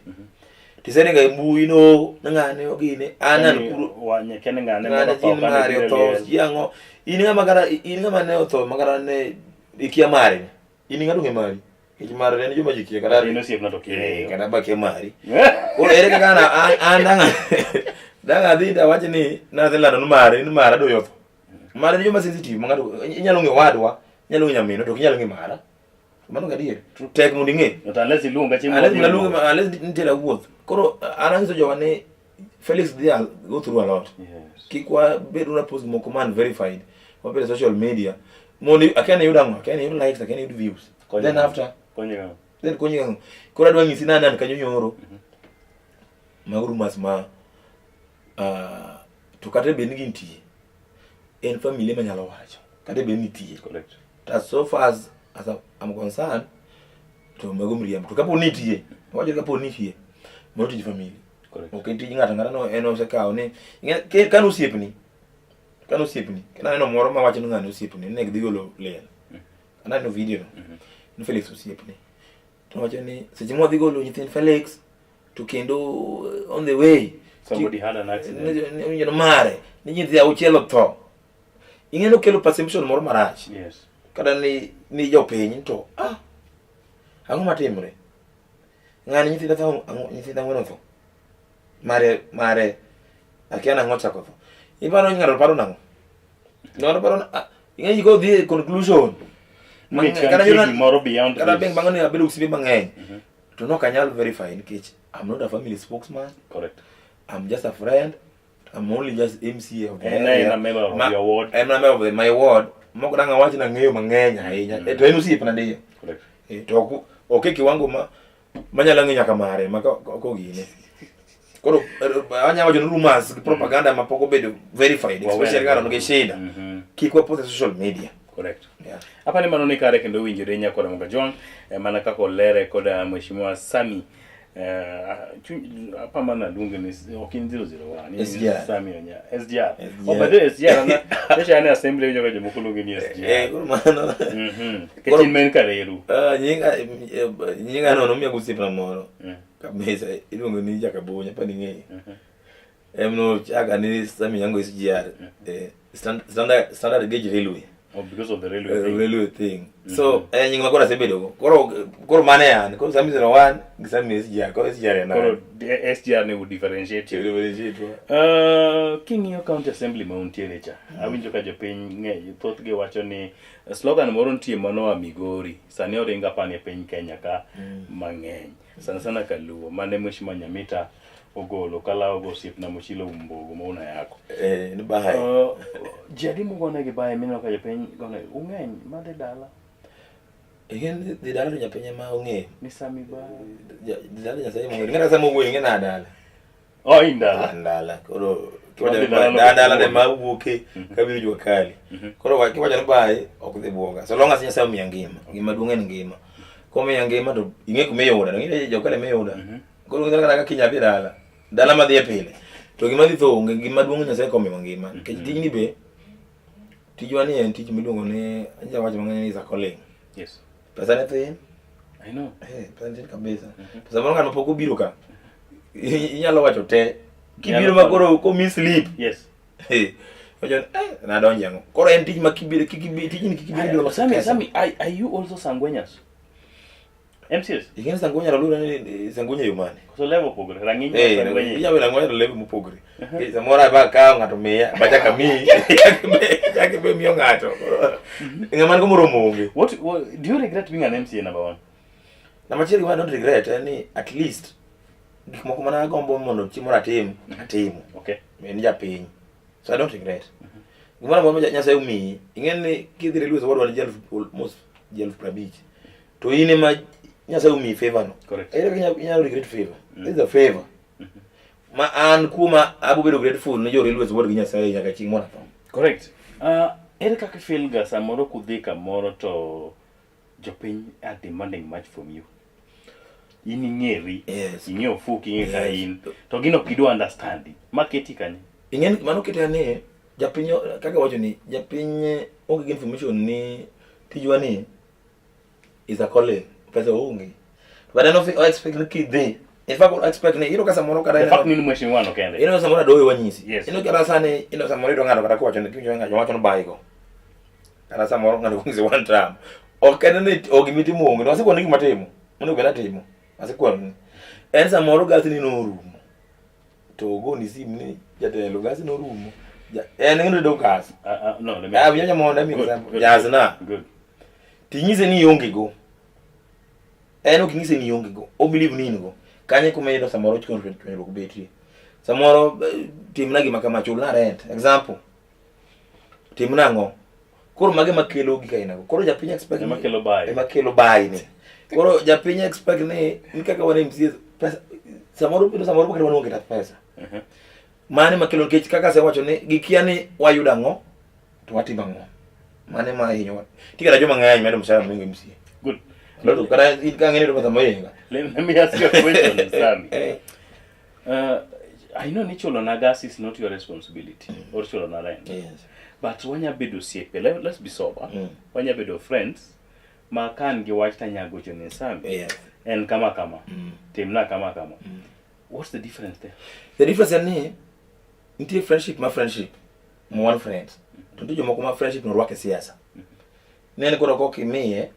Tiseringo e mbui no ng'ane ogine an an kuro
Wanyekene ng'ane
ng'ane
moro
jin
tho kane
mare
biro
otho
liel.
ji ang'o in ng'ama kata in ng'ama ne otho ma kata ne ikia mare in ng'ato ng'e mari nikech mare en joma ji kia kata
In osiepna to kia.
Eh, kata ba kia mari koro ere kaka an dang' adhi to awach ni nadhi lando ni mare ni mara doyo otho mare en joma sensitive ma ng'ato inyalo ng'e wadwa inyalo ng'e nyaminwa to ok inyal ng'e mara. Mano gadier. Tek mondo ing'e.
Not unless iluonga chieng'
Unless
moro
naluonge
wuoth.
unless nitiere wuoth. Koro an anyiso jowa ni Felix dhi go through a lot. Kik wabed una post moko man verified. Wabed e social media. Mondo akia ni iyud ang'o, akia ni iyud likes, akia ni iyud views.
Konyo
Then
ng'o?
after,
Konyo ng'o?
then konyi ang'o? Koro adwa nyisi ni an kanyo nyoro. Mago rumors ma to kata bed ni gintie. En familia manyalo wacho. Kata bed ni nitie.
Correct.
To so far as I'm concerned, to mago miriambo. To kapo ni nitie, wacho kapo ni nitie, mano tij family.
Correct.
Ok en tij ng'ato ang'ata no en osekawo ni kane osiepni, kane osiepni, kane aneno moro mawacho ni ng'ani osiepni, ne gidhi golo liel. Aneno video no, ni Felix osiepni. To wacho ni seche mwadhi golo nyithind Felix, to kendo on the way
Somebody had an accident.
Ni mare, ni nyithind auchiel otho. Ing'e ni okelo perception moro marach. Kata ni jopiny to ang'o matimre? Ng'ani nyithind otho, ang'o nyithind ang'wen otho. Mare mare akia nang'o ochako tho. Iparo ni ng'ato paro nang'o? Ng'ato paro ing'e ji kodhi e conclusion.
Ni
Kata
nitie gimoro beyond
kata
this.
bang' bang'o ni abedo osiepe mang'eny. To nok anyal verify nikech I'm not a family spokesman.
Correct.
I'm just a friend. I'm only just MCA of the
En
area.
a member of your ward.
En a member of my ward. Moko dang' awach ni ang'eyo mang'eny ahinya. To en osiepna ndiyo.
Correct.
To ok e kiwango ma manyalo ng'eyo nyaka mare ma kogine. Koro anyalo wacho ni rumors gi propaganda ma pok obedo verified,
Wawere
especially ka nigi shida. Kik wapost e social media.
Correct.
Yeah.
Hapa ni mano ni kare kendo winjore nyakora Moga John mana kaka olere koda Mheshimiwa Sammy hapa mana luonge ni ok in 001 in
SGR.
Sammy Onya SGR.
SGR.
Oh, by the way, SGR ana nyocha an e assembly winjo ka jomoko luonge ni SGR.
Koro mano.
Nikech in ma en Kareru.
Nyinga no nomiya gosiepna moro. Kabisa iluongo ni Jakabonya pa ning'eyo. Em no chaka ni Sammy Onyango SGR. Standard Gauge Railway.
Oh, because of the railway thing.
Railway thing. So, nying ma koro asebedo go. Koro mane an, koro Sammy 01 gi Sammy SGR, koro SGR en
Koro
an.
SGR ne would differentiate you.
Differentiate wa.
King'iyo county assembly ma untiere cha, awinjo ka jopiny ng'eny, thothgi wacho ni slogan moro nitie manoa Migori, sani oringo apani e piny Kenya ka mang'eny. Sana sana Kaluo, mane Mheshimiwa Nyamita ogolo kalawo go osiepna Mochilo Umbogo ma una yako.
Ni bae.
Ji adi mugonegi bae mineno ka jopiny gone ung'eny madhi dala?
Ing'e dhi dala to japiny ema ong'eyo.
Ni Sammy bae.
Dhi dala Nyasaye ema ong'eyo. Ing'e kata sama owuoyo ing'e na dala.
Oh, in dala.
An dala. Koro
Wadhi
kiwacho
dala
ni dala
no
ne ma wuoke kabiro jua kali. Koro kiwacho ni bae ok dhi buoga. So long as Nyasaye omiya ngima. Gima duong' en ngima. Komiya ngima to ing'e kuma iyuda. Ing'e jua kali ema iyuda. Koro kata kaka kiny adhi dala. Dala madhi e pile. To gima dhi tho onge, gima duong' Nyasaye komiwa ngima. Nikech tijni be tijwa ni en tich miluongo ni anyalo wacho mang'eny ni is a calling.
Yes.
Pesa ne thin.
I know.
Pesa ne thin kabisa. Pesa moro ng'ano pok obiro ka. Inyalo wacho te. Kibiro ma koro komi sleep.
Yes.
Wacho nadonjo ang'o. Koro en tich ma kibiro kik ibi tijni kik ibiro biro
Sammy, Sammy, are you also sangwenyas? MCS?
Ing'e sangunya luwore ni sangunya yo mane.
Koso level opogore, rang'iny mar sangwenya.
Inyalo bedo ang'wenya to level mopogore. Samoro aba kawo ng'ato miya, bachaka miyi, chak ibe miyo ng'ato. Ng'ama nigo moromo onge.
What do you regret being an MCA number one?
Namba achiel gima I don't regret en ni at least gik moko mana agombo mondo chieng' moro atim, atimo.
Okay.
En japiny. So I don't regret. Gimoro amora ma Nyasaye omiyi, ing'e ni kidhi Railways Award wan ji almost ji 50,000. To in ema Nyasaye omiyi favor no.
Correct.
Ere kaka inyalo regret favor? This is a favor. Ma an kuoma abo bedo grateful ne jo Railways Board gi Nyasaye nyaka chieng' moro atho.
Correct. Ere kaka ifeel ga samoro kudhi kamoro to jopiny are demanding much from you? In ing'eri,
Yes.
ing'e ofuki, ing'e kaka
Yes.
in, to gin ok gidwa understand. Ma keti kanye?
Ing'e ni mano keta ni japiny kaka wacho ni japiny onge gi information ni tijwa ni is a calling, pesa onge. But then o expect ni kidhi. In fact, o expect ni iyudo ka samoro kata
The fact ni in mheshimiwa no kende.
Iyudo samoro adoyo wanyisi.
Yes.
Iyudo kata sani iyudo samoro iyudo ng'ato kata kowacho ni kiwinjo ng'ato wacho ni bayigo. Kata samoro ng'ato kong'ise one term. Ok en ni ok gima itimo onge. To asekoni gima atimo. Monego bed atimo. Asekoni ni. En samoro gasi ni norumo. To ogoni sim ni jatelo gasi norumo. En ng'eno do gas.
No, let me
Ah, winjo mondo ami
Good,
example.
good,
Jasna.
Good.
Tinyise ni ionge go. En ok inyise ni ionge go. O believe ni in go. Kanye kuma iyudo samoro chwenyruok betie. Samoro timna gima kama, chulna rent. Example. Timna ang'o? Koro mage makelo gik aina go. Koro japiny expect
Ema kelo bayi.
Ema kelo bayi ni. Koro japiny expect ni kaka wan MCAs pesa samoro biro samoro kata wan onge kata pesa. Mane makelo nikech kaka asewacho ni gikia ni wayudo ang'o to watimo ang'o. Mane ma hinyowa. Nitie kata joma ng'eny medo mshahara mohingo MCA.
Good.
Loto kata in ka ng'eni to pesa mohinga.
Let me ask you a question, Sammy. I know ni chulo na gas is not your responsibility or chulo na rent.
Yes.
But wanya bedo osiepe, let's be sober. Wanya bedo friends ma kan gi wach tanya gocho ni Sammy.
Yes.
En kama kama. Timna kama kama. What's the difference there?
The difference en ni nitie friendship ma friendship ma one friend. To nitie jomoko ma friendship no rwake siasa. Nene koro kok imiye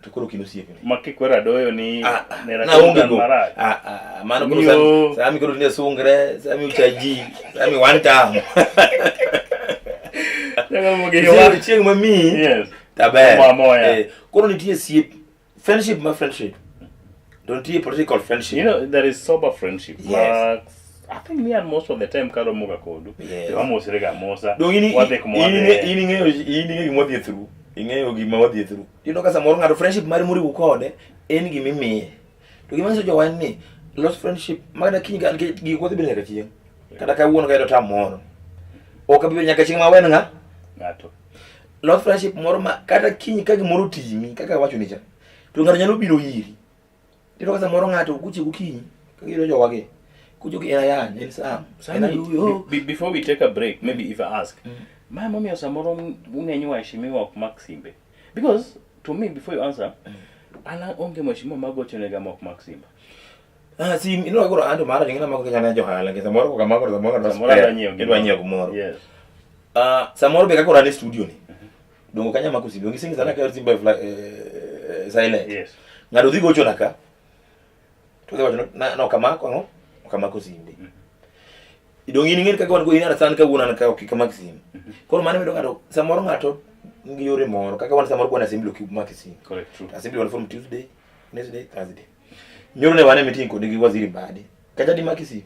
to koro ok in osiepne.
Ma kikwero adoyo ni nera
Na onge go.
marach.
Mano koro
Miyo.
sami koro tinde sungre, sami uchaji, sami one term.
Nyago mogi
Chieng' ma miyi,
Yes.
taber.
Moa moya.
Koro nitie siep, friendship ma friendship. To nitie political friendship.
You know, there is sober friendship.
Yes.
But I think me and most of the time karo moga kodu.
Yes.
Wamosre ga mosa.
Dong
Wadhi kuma wadhiye.
in ing'eyo in ing'eyo gima wadhi through. Ing'eyo gima wadhi through. Iyudo ka samoro ng'ato friendship mari moriwo kode en gima imiye. To gima nyiso jowa en ni los friendship ma kata kiny ka nikech gik wadhi bedo nyaka chieng'. Kata kawuono ka ayudo tam moro. Ok abi bedo nyaka chieng' ma awen ng'a?
Ng'ato.
Los friendship moro ma kata kiny ka gimoro otimi kaka awachoni cha. To ng'ato nyalo biro iri. Iyudo ka samoro ng'ato kuche gokinyi kaka iyudo jowagi. Kucho en ayany, en Sam. En aduyo.
Before we take a break, maybe if I ask, ma momiyo samoro ung'eny waheshimiwa ok mak simbe. Because to me, before you answer, an onge mheshimiwa magochonega ma ok mak simba.
Sim, ineno koro an to mara ing'e namako kaka an johala, nikech samoro kok amako to samoro adwa
Samoro
spare,
adwa nyiewo
idwa nyiewo gimoro.
Yes.
Samoro be kaka koro an e studio ni. Dongo kanya mako simbe, onge singi sana ka simba silent.
Yes.
Ng'ato dhi gochona ka. To dhi wacho ni ok amako ang'o? Ok amako simbe. Donge in ing'e kaka wan go in understand kawuono an ka ok amak sim. Koro mano mido ng'ato samoro ng'ato nigi yore moro kaka wan samoro kwan assembly ok mak sim.
Correct, true.
Assembly wan from Tuesday, Wednesday, Thursday. Nyoro ne wan e meeting kod gi waziri Mbadi. Kacha di mak sim.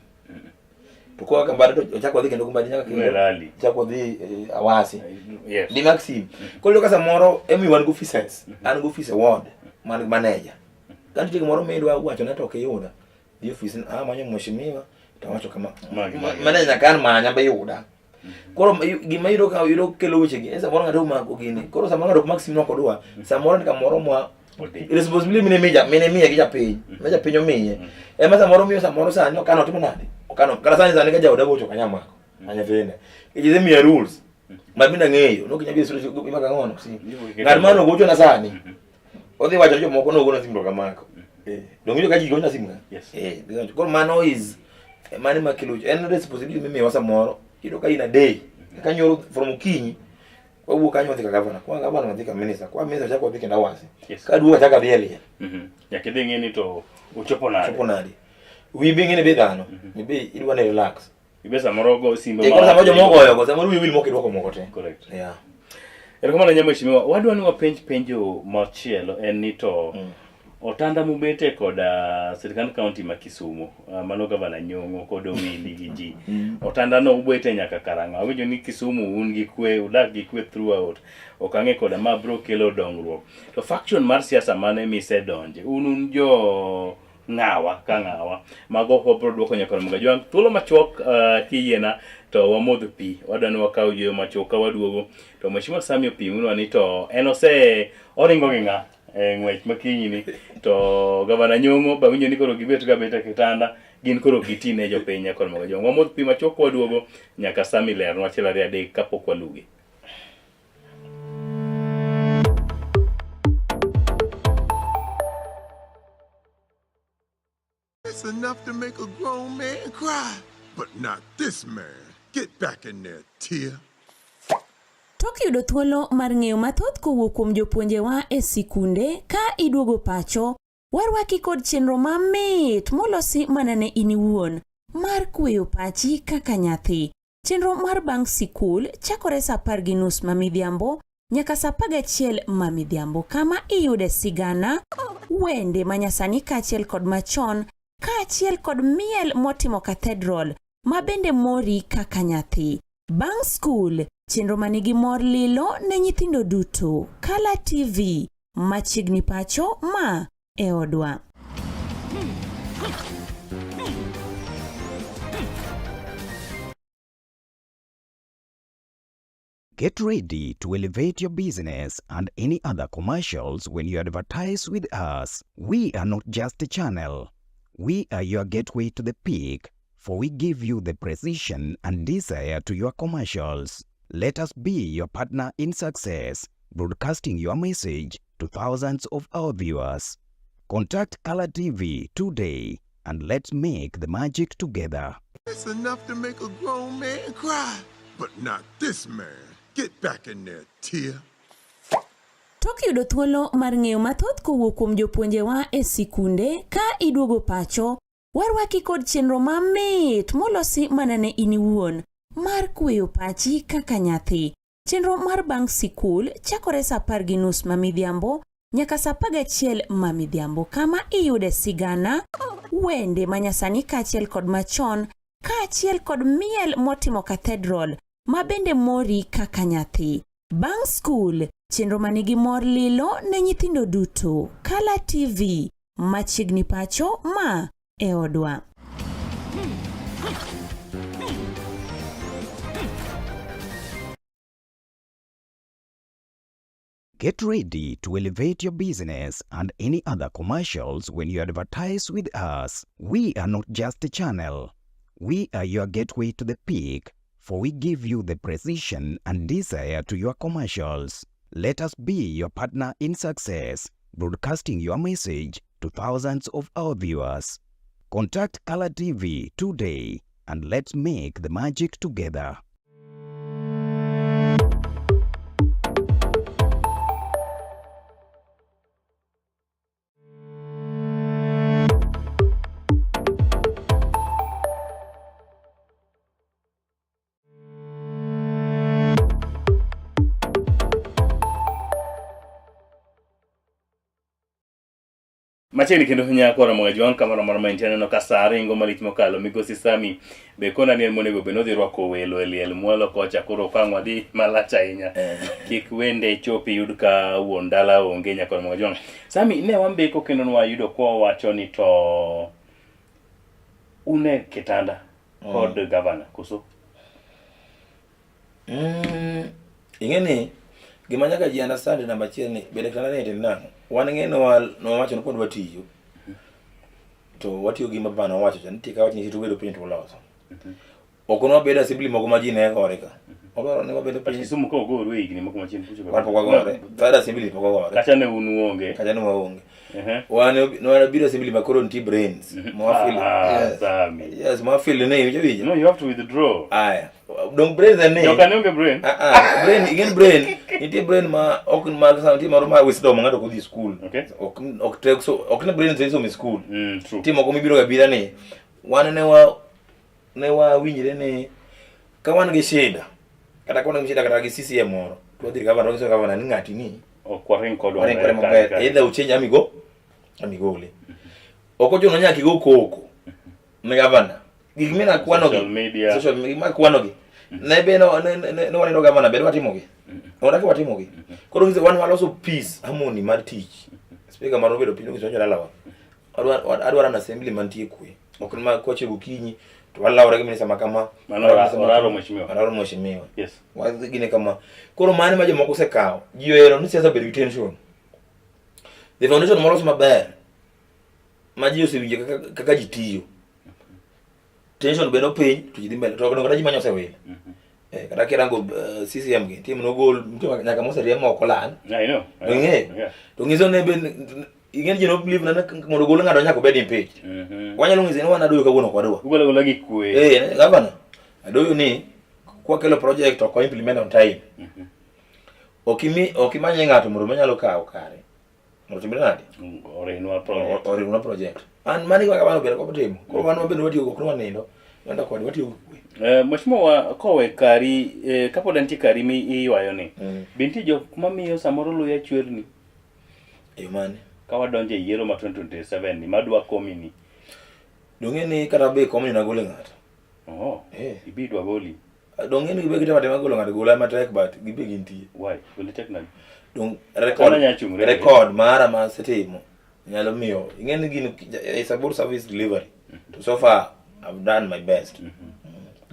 To koa ka Mbadi to ochak wadhi kendo Mbadi nyaka kendo.
Ne rally.
Chak wadhi Awasi.
Yes.
Di mak sim. Koro iyudo ka samoro emi wan go officers, an go office e ward, man manager. Ka nitie gimoro midwa wacho ne to ok iyuda. Dhi office ni, amanyo mheshimiwa to awacho kama.
Magi, magi.
Manager nyaka an manya be yuda. Koro gima iyudo ka iyudo kelo weche gi, en samoro ng'ato omako gini. Koro samoro ng'ato ok mak sim nok odwa. Samoro ni kamoro ma
Odi.
responsibility mine mija, mine miye gi japiny. Ma japiny omiye. Ema samoro miyo samoro sani ok an otimo nade? Ok an kata sani sani ka jaoda gocho ok anyal mako. A nyathine. Nikech isemiya rules. Ma bende ang'eyo, nok inyal biro studio imako ang'ono sim. Ng'at mane ogochona sani, odhi wacho ni jomoko nogona sim to ok amako. Donge iyudo ka ji gochona sim ka?
Yes.
Koro mano is Mano ema kelo en responsibility mimiyowa samoro iyudo ka in a day kaka nyoro from okinyi wawuok kanyo wadhi ka gavana kwa gavana wadhi ka minister kwa minister chako wadhi kendo awasi
Yes.
ka duogo achako adhi e liel
Nyaka idhi ng'e ni to uchopo nade.
chopo nade wiyi be ing'e ni be dhano be idwa ni relax
Ibe samoro go simbe
e koro samoro jomoko ogoyo go samoro wiyi wil mok idwoko moko te
Correct.
yeah
Erokamano ahinya mheshimiwa. Wadwa ni wapenj penjo machielo en ni to otanda mubete koda sirkand county ma Kisumu, mano gavana Nyong'o kod Owili gi ji. Otanda no ubete nyaka karang'o? Awinjo ni Kisumu un gi kwe, udak gi kwe throughout. Ok ang'e koda ma bro kelo dongruok. To faction mar siasa mane misedonje? Un un jo ng'awa ka ng'awa. Mago wabro duoko nyaka Ramogi Ajwang'. Thuolo machuok kiyiena to wamodh pi. Wadwa ni wakaw yueyo machuok ka waduogo. To Mheshimiwa Sami opimonwa ni to en ose oringo gi ng'a e ng'wech makinyi ni to gavana Nyong'o be awinjo ni koro gibet ga beta e kitanda gin koro giti ne jopiny nyaka Ramogi Ajwang'. Wamodh pi machuok ka waduogo nyaka Sami lernwa achiel ariyo adek kapok walugi.
It's enough to make a grown man cry, but not this man. Get back in there, Tia.
Tok yudo thuolo mar ng'eyo mathoth kowuok kuom jopuonjewa e sikunde ka iduogo pacho, warwaki kod chenro mamit molosi mana ne in iwuon mar kweyo pachi kaka nyathi. Chenro mar bang' sikul chakore saa 10:30 ma midhiambo nyaka saa 11 ma midhiambo kama iyude sigana, wende manyasani kaachiel kod machon kaachiel kod miel motimo cathedral ma bende mori kaka nyathi. Bang' skul, chenro manigi mor lilo ne nyithindo duto. Kala TV, machiegni pacho ma e odwa.
Get ready to elevate your business and any other commercials when you advertise with us. We are not just a channel. We are your gateway to the peak, for we give you the precision and desire to your commercials. Let us be your partner in success, broadcasting your message to thousands of our viewers. Contact Color TV today and let's make the magic together.
It's enough to make a grown man cry, but not this man. Get back in there, Tia.
Tok yudo thuolo mar ng'eyo mathoth kowuok kuom jopuonjewa e sikunde ka iduogo pacho, warwaki kod chenro mamit molosi mana ne in iwuon mar kweyo pachi kaka nyathi. Chenro mar bang' sikul chakore saa 10:30 ma midhiambo nyaka saa 11 ma midhiambo kama iyude sigana, wende manyasani kaachiel kod machon kaachiel kod miel motimo cathedral ma bende mori kaka nyathi. Bang' skul, chenro manigi mor lilo ne nyithindo duto. Kala TV, machiegni pacho ma e odwa.
Get ready to elevate your business and any other commercials when you advertise with us. We are not just a channel. We are your gateway to the peak, for we give you the precision and desire to your commercials. Let us be your partner in success, broadcasting your message to thousands of our viewers. Contact Color TV today and let's make the magic together.
Machiegni kendo nyako Ramogi Ajwang' kamoro amora ma intie aneno ka saa ringo malich mokalo migosi Sami be kona ni en monego bed ni odhi rwako welo e liel mwalo kocha koro ok ang' wadhi malach ahinya kik wende chop iyud ka wuon dala onge nyako Ramogi Ajwang'. Sami ne wambeko kendo nwayudo kwa wacho ni to un e kitanda kod gavana koso?
Ing'e ni gima nyaka ji understand namba achiel ni bende kitanda ni tiende nang'o? Wan ing'e ni nowacho ni kod watiyo to watiyo gi gima nowacho cha nitie ka wach ni to ubedo piny to uloso. Ok nwabedo assembly moko ma ji ne gore ka. Odwaro ni wabedo
But
piny.
Kisumu ka ogoru e higni moko machien kucho.
Wan pok wagore. Third assembly pok wagore.
Kacha ne un uonge.
Kacha ne waonge.
Ehe.
Wan ne wabiro assembly ma koro nitie brains. Ma wafeel.
Ah,
Yes.
Sami.
Yes, ma wafeel ni iwinjo winjo.
No, you have to withdraw.
Aya. Dong brains en ni.
Joka ne onge brain.
Ah, ah, brain, igen brain, nitie brain ma ok ma sama nitie moro ma wisdom ma ng'ato ok odhi school.
Okay.
Ok ok tek so ok ne brain to isomo e school.
True.
Nitie moko mibiro ga bira ni wan ne wa ne wawinjre ni ka wan gi shida kata ka wan gi shida kata gi CCM moro to wadhi ir gavana to wanyiso gavana ni ng'ati ni
Ok waring kodwa.
waring kode maber either uchange amigo amigole. Ok ochuno nyaka igo koko ne gavana. Gik mina kwano gi
Social media.
social media ma kwano gi ne be no ne ne ne waneno gavana be watimo gi. Wadaki watimo gi. Koro nyiso wan waloso peace harmony mar tich. Speaker mar obedo piny nyiso jodalawa. Adwaro an assembly mantie kwe. Ok ni ma koche gokinyi to walawre gi minista ma kama.
Mano oraro mheshimiwa.
Oraro mheshimiwa.
Yes.
Wadhi gine kama. Koro mano ma jomoko osekawo. Ji ohero ni siasa obedo gi tension. The foundation molos maber ma ji osewinjo kaka, kaka ji tiyo. Tension bedo piny to ji dhi mbele. To kata ji manya osewil. Eh, kata kirango CCM gi, nitie manogol, nitie nyaka moseriemb ma ok olal.
I know. I know.
Ing'eyo?
Yeah.
To nyiso ni ben ing'e ni ji no believe na mondo ogol ng'ato nyaka obed impeached. Wanyalo ng'ise ni wan adoyo kawuono ok wadwa.
Ugolo gola gi kwe.
Eh, gavana, adoyo ni kwakelo project ok implement on time. Ok imi ok imanye ng'ato mondo manyalo kawo kare. Mondo timre nade?
Orinwa project.
Orinwa project. An mano gima gavana obedo kod timo. Koro wan wabende watiyo ok wanindo. Wanda kode watiyo gi kwe.
Mheshimiwa kowe kari kapod entie kari mi iywayo ni. Be nitie jok mamiyo samoro luya chwerni?
E yo mane?
Ka wadonjo e yiero ma 2027 ni madwa komi ni.
Dong'e ni kata be komni nagole ng'ato.
Oh.
Eh.
Ibi dwa goli.
Dong'e ni gibe gitemo atema golo ng'ato gola matek but gibe gintie.
Why? Goli tek nade?
Dong
Kata
record
anya chung' record.
record mara ma asetimo nyalo miyo ing'e ni gino it's about service delivery. To so far I've done my best.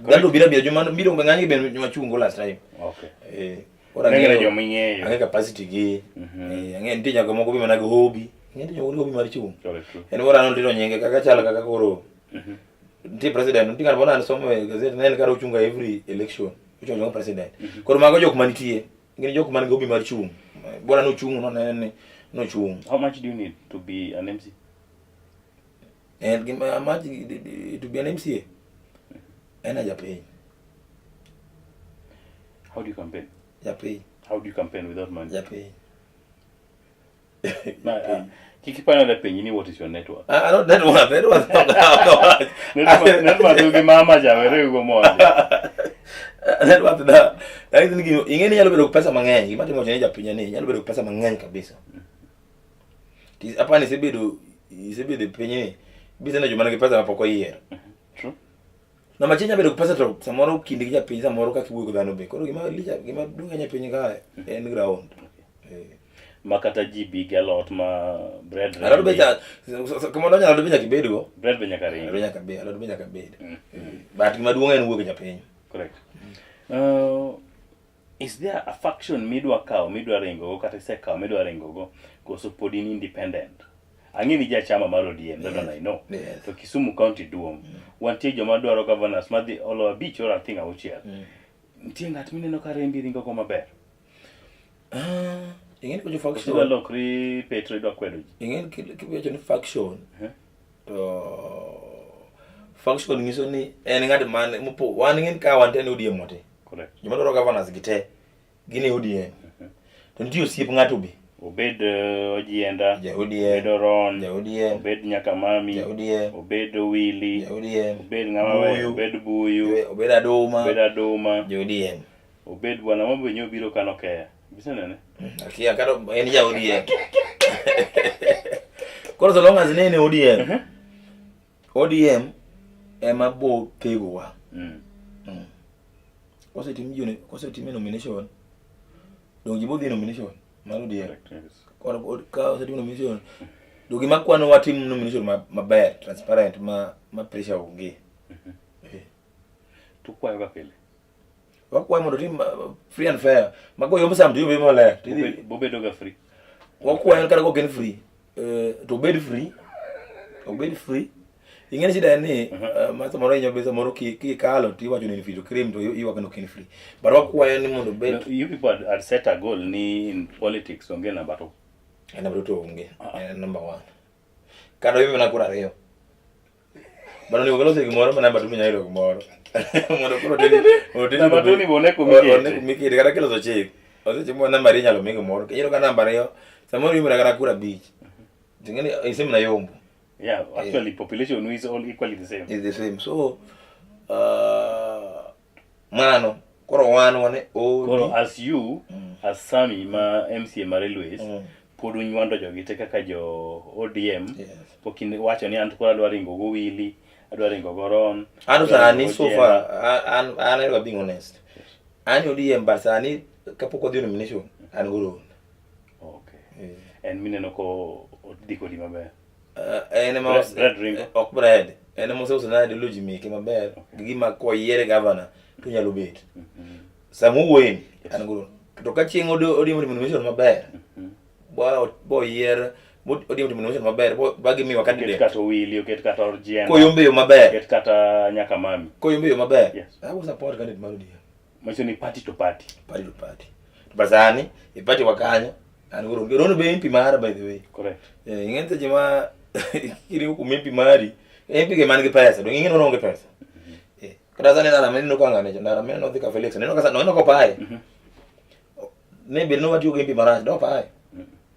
Dhano biro biro joma biro ng'any gi be joma chungo last time.
Okay.
Eh, koro
Ng'enyne
ang'eyo-
joma ing'eyo.
Ang'eyo capacity gi. Eh, ang'eyo nitie nyaka moko be mana gi hobby. Ing'e nitie jomoko nigi hobby mar chung'.
Correct, true.
En bora nondiro nyinge kaka chal kaka koro nitie president nitie ng'at moro an somo e gazet ne en kar ochunga every election ochunga chunga president. Koro mago jok manitie gin jok man gi hobby mar chung'. Bora nochung' noneno ni nochung'.
How much do you need to be an MC?
En gima much to be an MCA en a japiny.
How do you campaign?
Japiny.
How do you campaign without money?
Japiny.
Na, kik ipana da penji ni what is your net worth?
Ah, no, net worth, net worth.
Net worth gi mama cha were go mondi.
Net worth da. Lakini ing'e ni nyalo bedo gi pesa mang'eny. Gima timo ni japiny ni nyalo bedo gi pesa mang'eny kabisa. Ti apani isebedo isebedo e piny ni biseneno joma nigi pesa mapok oyiero.
True.
Namba achiel nyalo bedo gi pesa to samoro kindi gi japiny samoro kaka iwuoyo gi dhano be. Koro gima licha gima duong' ahinya e piny ka en ground. Eh.
Ma kata ji bi gi alot ma bread.
Alot be cha kuma donjo alot be nyaka ibedgo.
Bread be nyaka ringi.
Alot nyaka bed, alot be nyaka bed. But gima duong' en wuok e japiny.
Correct. Is there a faction midwa kawo midwa ringo go kata isekawo midwa ringo go koso pod in independent? Ang'e ni jachama mar ODM, that one I know.
Yes.
To Kisumu County duong'. Wantie joma dwaro governors madhi olo abich or I think auchiel. Nitie ng'at mineno ka rembi ringo go maber.
Ah, ing'e ni kocho
Koso
faction.
idwa lokri Petro idwa kwedo ji.
Ing'e ni kiwacho ni faction to faction nyiso ni en ng'at man mopo wan ing'e ni ka wan te ni ODM wate.
Correct.
Joma dwaro governors gi te gin e ODM. To nitie osiep ng'ato be.
Obed Ojienda,
Ja ODM.
obed Oron,
Ja ODM.
obed Nyakamami,
Ja ODM.
obed Owili,
Ja ODM.
obed ng'ama we,
Buyu.
obed Buyu,
Obed Aduma.
obed Aduma,
Ja ODM.
obed bwana moro be nyobiro kano keya. Bisenene?
Akia kata en ja ODM. Koro so long as ne en e ODM. ODM ema bo thegowa. Kosetim jioni kosetim nomination dong ji bodhi nomination mar ODM.
Correct, yes.
Koro ka osetim nomination to gima kwano watim nomination maber transparent ma pressure onge.
To kwayo ga pile.
Wakwayo mondo otim free and fair. Mago yombo sam to yombo maler. To idhi-
Bobedo ga free.
Wakwayo kata kok en free. To obed free. Obed free. Ing'e ni shida en ni ma samoro hinyo be samoro kikalo to iwacho ni in free to cream to iywak ni ok in free. But wakwayo ni mondo obed
No, you people had set a goal ni in politics onge number 2.
En number 2 to onge. En number 1. Kata oyombe mana kura ariyo. But onego gilos gimoro ma number 2 nyalo yudo gimoro. Mondo koro oteri oteri
Number 2 ni bone kumikete.
One kumikete kata kiloso chik. Oseche mo namba ariyo inyalo mi gimoro. Iyudo ka namba ariyo samoro iyombe kata kura abich. Ting'e ni isemna yombo.
Yeah, actually population is all equally the same.
Is the same. So mano koro wan wane
Koro as you as Sami ma MCA ma Railways pod unywando jogi te kaka jo ODM.
Yes.
Pok wacho ni an to koro adwa ringo go Willy, adwa ringo go Ron.
An sani so far an an being honest. An ODM but sani kapok wadhi nomination an go Ron.
Okay. En mineno ko odhi kodi maber.
En ema
Bread ringo.
Ok bread. En ema oseuso na ideology meke maber. Gi gima koyiere governor to nyalo bet. Sama owuoyeni an go Ron. To ka chieng' ODM otimo nomination maber. Bo yier ODM otimo nomination maber ba gimiwa candidate.
Oket kata Willy, oket kata Orjiena.
Koyombe yo maber.
Oket kata nyaka Mami.
Koyombe yo maber.
Yes.
I will support candidate mar ODM.
Manyiso ni party to party.
Party to party. To but sani e party wa kanyo an go Ron. Ron be MP mara by the way.
Correct.
Ing'e seche ma iringo kuom MP mari, MP ge man gi pesa, donge ing'e ni onge pesa. Kata sani ndara mineno ka ng'ane, ndara mineno odhi ka Felix, neno ka neno kopaye. Ne bed ni watiyo gi MP marach, dopaye.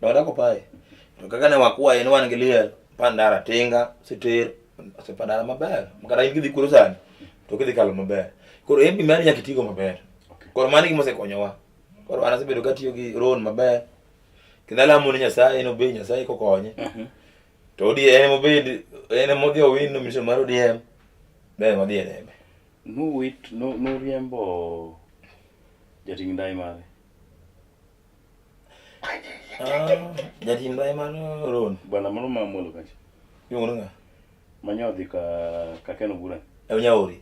Donge kopaye. To kaka ne wakwaye ni wan gi liel, pa ndara tinga, oseter, osepa ndara maber. Kata in kidhi kuro sani, to kidhi kalo maber. Koro MP mari nyaka itigo maber. Koro mano e gima osekonyowa. Koro an asebedo katiyo gi Ron maber. Kendo alamo ni Nyasaye en obed Nyasaye kokonye. To ODM en obed en emodhi owin nomination mar ODM. Ber modhi e debe.
Nuwit nuriembo jating' ndai mare.
Jating' ndai mar Ron.
Bwana moro ma Amolo kacha.
Iluongo ni ng'a?
Manya odhi ka Ken Obura.
E Nyaori.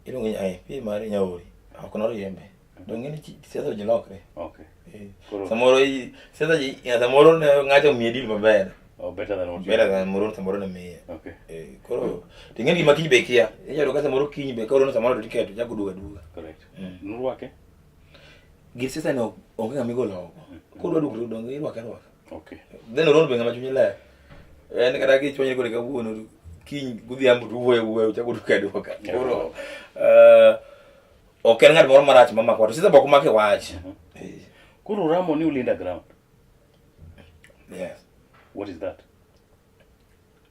Iluongo ni ai pi mar Nyaori. Ok noriembe. Donge ni siasa ji lokre.
Okay.
Samoro siasa ji samoro ne ng'ato omiye deal maber.
Oh, better than what you
better than moro samoro ne miye.
Okay.
Koro ting'e gima kiny be kia. Inyalo ka samoro kiny be koro samoro to tiket chako duogo aduoga.
Correct. Nurwake?
Gir siasa ni onge ng'ama igolo oko. Kodwa duogo to donge irwake arwaka.
Okay.
Then Ron be ng'ama chunye ler. En kata kichwanyri kode kawuono kiny godhiambo to uwuoyo awuoya uchako duogo aduoga. Koro ok en ng'at moro marach mamako to siasa be ok make wach.
Koro ramo ni ulinda ground.
Yes.
What is that?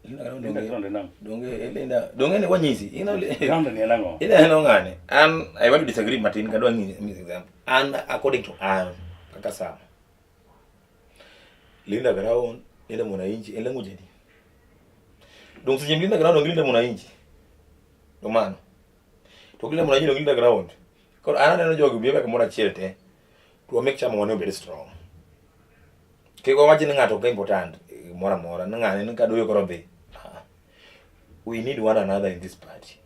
Linda ground
Linda ground en ang'o?
Donge linda donge ne wanyisi. Ina
ground ni en ang'o?
Ina en ng'ane. An I want to disagree matin kadwa ng'isi example. An according to an kaka sama. Linda ground, linda mwananchi, en language adi? Dong seche linda ground onge linda mwananchi. To mano. To linda mwananchi onge linda ground. Koro an aneno jogi obiro kamoro achiel te. To wa make chama wane obed strong. Kik wawach ni ng'ato ok important moro amora, ni ng'ane ni kadoyo koro dhi. We need one another in this party.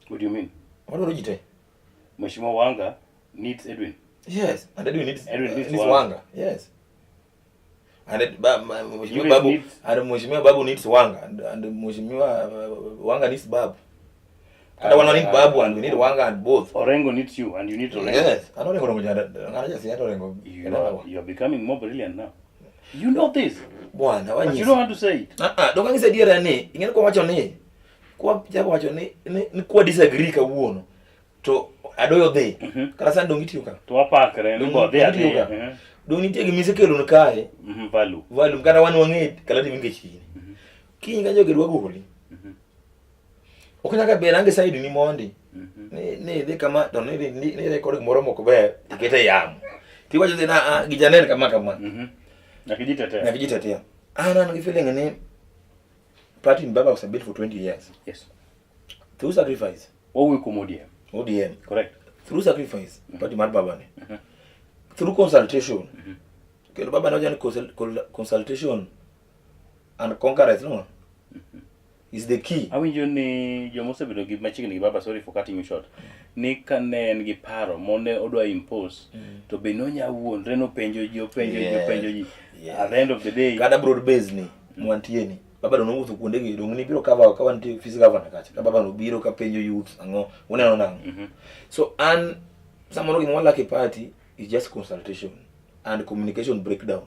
What do you mean?
Wadwaro ji te.
Mheshimiwa Wanga needs Edwin.
Yes, and Edwin needs
Wanga.
Wanga. Yes. And Mheshimiwa Babu and Mheshimiwa Babu needs Wanga and Mheshimiwa Wanga needs Babu. And one need Babu and we need Wanga and both.
Orengo needs you and you need Orengo.
Yes. And Orengo Orengo just Orengo.
You are becoming more brilliant now. You know this.
Bwana,
but you don't want to say it.
Donge ng'ise adiera ni ing'e kwa wacho ni kwa jago wacho ni ni kwa disagree kawuono to adoyo dhi. Kata sani donge itiyo ka.
To wapakre ni bo dhi adhiya.
Donge nitie gima isekelo kae.
Value.
Value kata wan wang'e kala timi nikech in. Kiny ka jogi dwa goli. Ok nyaka bed ange side ni mondi. Ni idhi kama to ni ni record gimoro mok ber tikete yamo. Tiwacho ni na gijanen kama kama.
Nyaka ijitetea.
Nyaka ijitetea. An gi feeling ni party in Baba was built for 20 years.
Yes.
Through sacrifice.
Wawuoyo kuom ODM.
ODM.
Correct.
Through sacrifice. Party mar Baba ni. Through consultation. Kendo Baba nowacho ni consultation and concurrence no is the key.
Awinjo ni joma osebedo gi machiegni gi Baba, sorry for cutting you short, ni kane en gi paro mone odwa impose to be nonya wuondre nopenjo ji openjo ji openjo ji. At the end of the day
kata broad base ni mwantie ni. Baba dong nowuotho kuonde gi dong nibiro cover ka wantie office governor kacha. Ka baba nobiro ka penjo youth ang'o uneno nang'o. So an samoro gima walak e party is just consultation and communication breakdown.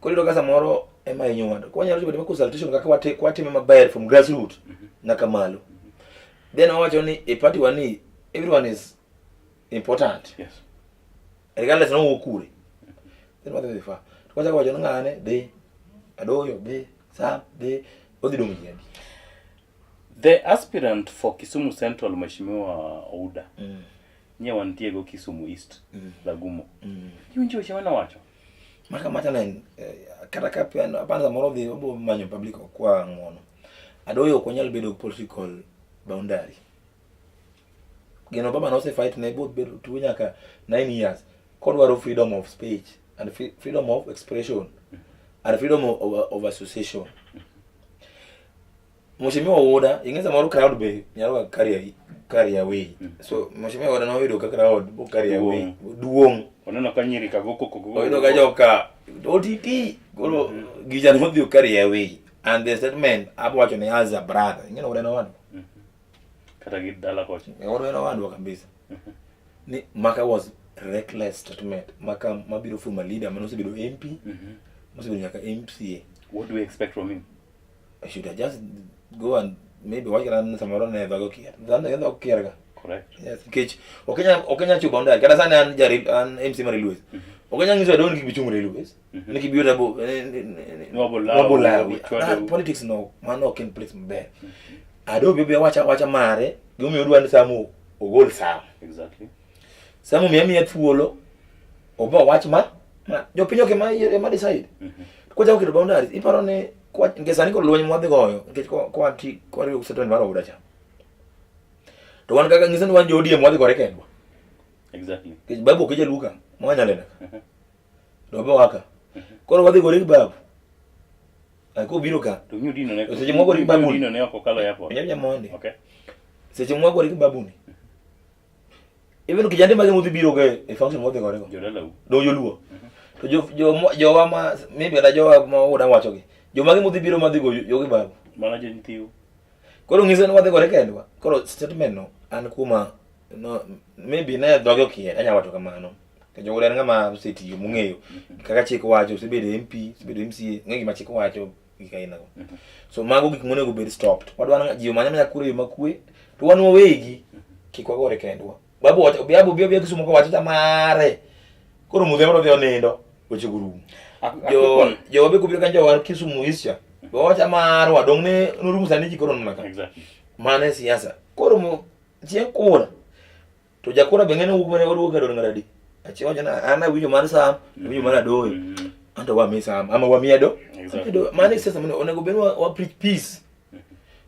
Koro iyudo ka samoro ema hinyo ng'ato. Ka wanyalo timo timo consultation kaka watime maber from grassroots nyaka malo. Then wawacho ni e party wa ni everyone is important. Regardless no wuok kure. Then wadhi dhi far. To kwachako wacho ni ng'ane dhi, Adoyo dhi, Sam dhi, odhi dong' ji adi.
The aspirant for Kisumu Central, Mheshimiwa Ouda, nye wantie go Kisumu East, Lagumo. Iwinjo weche mane owacho?
Maka macha ne en, kata ka pian apani samoro odhi obo manyo public okwa ng'uono. Adoyo ok wanyal bedo political boundary. Gino baba nose fight ne both bedo tuo nyaka 9 years. Kodwaro freedom of speech and freedom of expression and freedom of association. Mheshimiwa Ouda, ing'e samoro crowd be nyalo ga carry away. So Mheshimiwa Ouda noyudo ka crowd bo carry away. Duong'.
Oneno ka nyiri ka go koko go.
Oyudo ka joka OTT koro gicha nodhi o carry away. And the statement abo wacho ni as a brother. Ing'e Ouda nowadwa.
Kata gi dala kocha.
Ouda nowadwa kabisa. Ni Maka was reckless statement. Maka mabiro from a leader mane osebedo MP, mosebedo nyaka MCA.
What do we expect from him?
I should have just go and maybe wach kata ni samoro ne dhoge okier. Dhano ne dhoge okier ga.
Correct.
Yes, nikech ok inyal chiwo boundary. Kata sani an ja an MC mar railways. Ok inyal nyiso Adoni kik bi chung' railways. Ni kibiro to abo
Nwabo law,
nwabo law.
nwabo chwado.
Politics no, mano ok en place maber. Adobe be wacha wacha mare, gimomiyo odwa ni Sam ogol Sam. Sam omiye miye thuolo, obo wach ma jopiny ok ema decide. Kochako keto boundaries, iparo ni nikech sani koro lweny mwadhi goyo, nikech kwa ti kwa riwo settlement mar Ouda cha. To wan kaka nyiso ni wan jo ODM wadhi gore kendwa. Nikech babu ok jaluo ka, ma wanyalo neno ka. To be waka. Koro wadhi gore gi babu. Ai kobiro ka.
To ng'eyo Dino ne
Seche moko gi babu.
Dino ne ok okalo airport.
Nyanya mondi. Seche moko gore gi babu ni. Even kijande mage modhi biro go e function modhi gore go.
Jodalau.
Do joluo. To jo jo jowa ma maybe kata jowa ma Ouda wacho gi. Jomage modhi biro madhi go yo gi babu.
Mana jo nyithiu.
Koro nyiso ni wadhi gore kendwa. Koro statement no an kuma no maybe ne dhoge okier anyalo wacho kamano. Nikech Ouda en ng'ama osetiyo mong'eyo kaka chik wacho, osebedo MP, osebedo MCA, ong'eyo gima chik wacho gik aina go. So mago gik monego bed stopped. Wadwaro ni ji omany amanya kura e yo makwe to wan wawegi kik wagore kendwa. Babu wacho, babu biro biro Kisumu kowacho cha mare. Koro mudhe moro dhi onindo, weche go rumo. Jo wabe kobiro kanyo jowa Kisumu East cha. Wawacho marwa dong' ne norumo sani ji koro nona ka. Mano e siasa. Koro mo chieng' kura to jakura be ng'e ni wuok mana wuok e dong' adi. Achiel wacho ni an awinjo mar Sam, awinjo mar Adoyo. Anto wami Sam, ama wami Ado. Ado. Mano e siasa monego onego bed ni wa preach peace.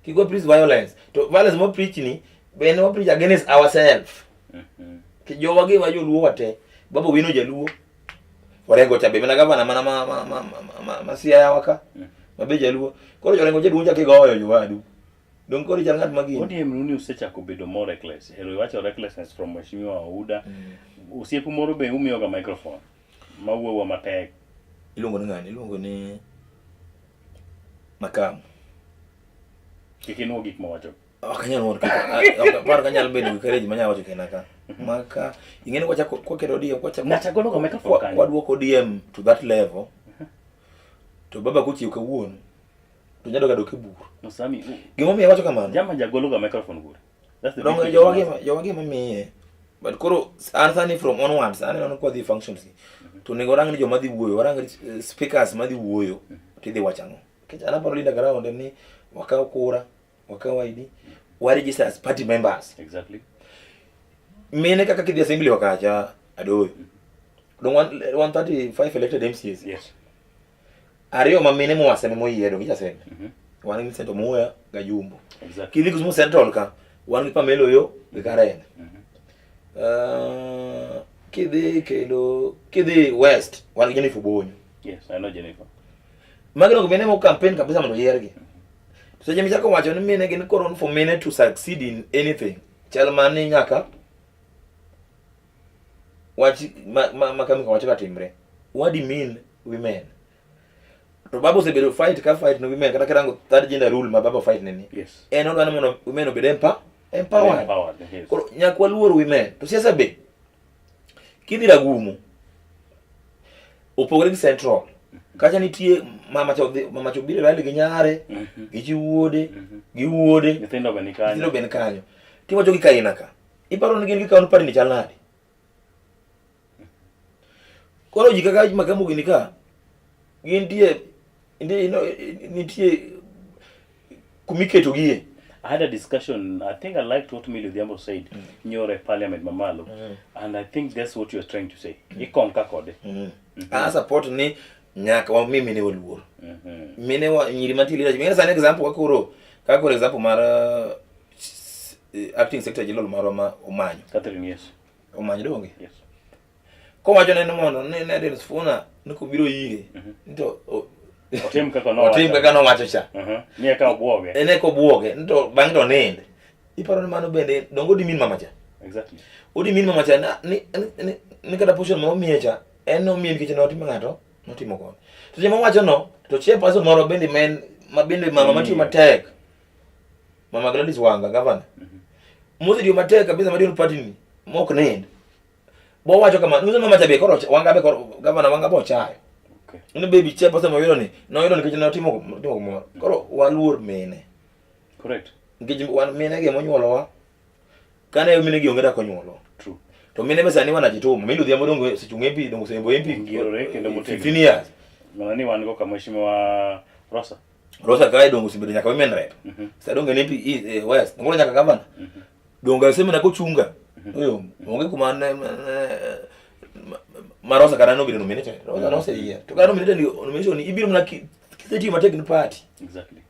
Kik wa preach violence. To violence ma preach ni be ne wa preach against ourselves. Ki jowa gi wa joluo wate. Baba Owino jaluo. Orengo cha be mana gavana mana ma Siaya waka. Ma be jaluo. Koro jorengo jaduong' cha kigoyo jowadu. Dong' koro ichal ng'at ma gini.
ODM nuni usechako bedo more reckless. Ero iwacho recklessness from Mheshimiwa Ouda. Osiepu moro be umiyoga microphone ma wuowa matek.
Iluongo ni ng'ani? Iluongo ni Makamu.
Kik inuo gik mawacho.
Ok anyal wuondo kik apar ka anyal bedo gi courage manyalo wacho kena ka. Maka ing'e ni kwachako kwaketo ODM kwachako
Ng'ato golo ga microphone kanyo.
kwadwoko ODM to that level to baba kochiew kawuono to nyalo ga dok e bur.
Musami,
Gimomiyo awacho kamano?
Jama jagolo ga microphone kure. That's the
Donge
big
jowa
question.
gi jowa gi mamiye. But koro an sani from onwards aneno ni kwadhi functions gi. To onego warang ni joma dhi wuoyo, warang ni speakers madhi wuoyo to idhi wacho ang'o. Nikech an aparo Linda Ground en ni wakaw kura, wakaw ID, wa register as party members. Mine kaka kidhi assembly wakacha Adoyo. Dong 135 elected MCAs. Ariyo ma mine mowaseme moyiero gi jaseme. Wan gi Vincent Omuya ga Jumbo. Kidhi Kisumu Central ka, wan gi Pamela Oyo gi Karen. Kidhi kendo kidhi West, wan gi Jennifer Obonyo.
Yes, I know Jennifer.
Magi onego mine mo campaign kabisa mondo oyiergi. To seche michako wacho ni mine gin koro for mine to succeed in anything, chal mani nyaka wach ma kamika wacho ka timre. What do you mean women? To baba osebedo fight ka fight no women kata kirango third gender rule ma baba fight ne ni.
Yes.
En odwa ni mondo women obed empowered.
Empowered. Yes.
Koro nyaka waluor women. To siasa be kidhi Ragumo opogore gi Central. Kacha nitie mama cha odhi mama cha obiro e rally gi nyare, gi chi wuode, gi wuode.
Nyithindo be ni kanyo.
Nyithindo be ni kanyo. Tiwacho gi Kaina ka. Iparo ni gin gikawo ni party ni chal nade? Koro ji kaka Makamu gini ka gintie nitie kumiketogie.
I had a discussion, I think I liked what Millie Odhiambo said, nyoro e parliament mamalo, and I think that's what you're trying to say. Ikonka kode.
A support ni nyaka wa mimi ne waluor. Mine wa nyiri mantie leadership. Ing'e sani example kaka koro example mar acting secretary general marwa ma Omanyo.
Catherine, yes.
Omanyo donge?
Yes.
Kowacho ne ni mondo ne ne Dennis Sifuna ni kobiro ire ni to
Otim kaka nowacho.
Otim kaka nowacho cha.
Ni eka obwoge.
En eka obwoge, ni to bang'e to nind. Iparo ni mano bende donge odi min mama cha?
Exactly.
Odi min mama cha na, ni kata portion ma omiye cha, en nomiye nikech notimo ng'ato, notimo kode. To joma wacho no, to chairperson moro bende ma en, ma bende mama matiyo matek. Mama Gladys Wanga, governor. Mosetiyo matek kabisa matiyo ni party ni, mok nind. Bo wacho kama, nuse mama cha be koro Wanga be koro governor Wanga bo chayo.
Okay.
Ni baby chairperson moyudo ni, noyudo nikech notimo gimoro. Koro waluor mine.
Correct.
Nikech wan mine gi emonyuolowa. Kane mine gi onge dak onyuolowa.
True.
To mine be sani wanajituma. Millie Odhiambo dongo osechung' MP, dongo osembo MP.
Ngirore kendo motegno.
15 years.
Mana ni wan go ka mheshimiwa Rosa.
Rosa kae dongo osebedo nyaka women rep. Sa dongo en MP West, dongo nyaka governor. Dongo asemena kochunga. Oyo, onge kuma ne ma Rosa kata nobedo nominated. Rosa noseyier. To kata nominated ni nomination ni ibiro mana kisetiyo matek ni party.
Exactly.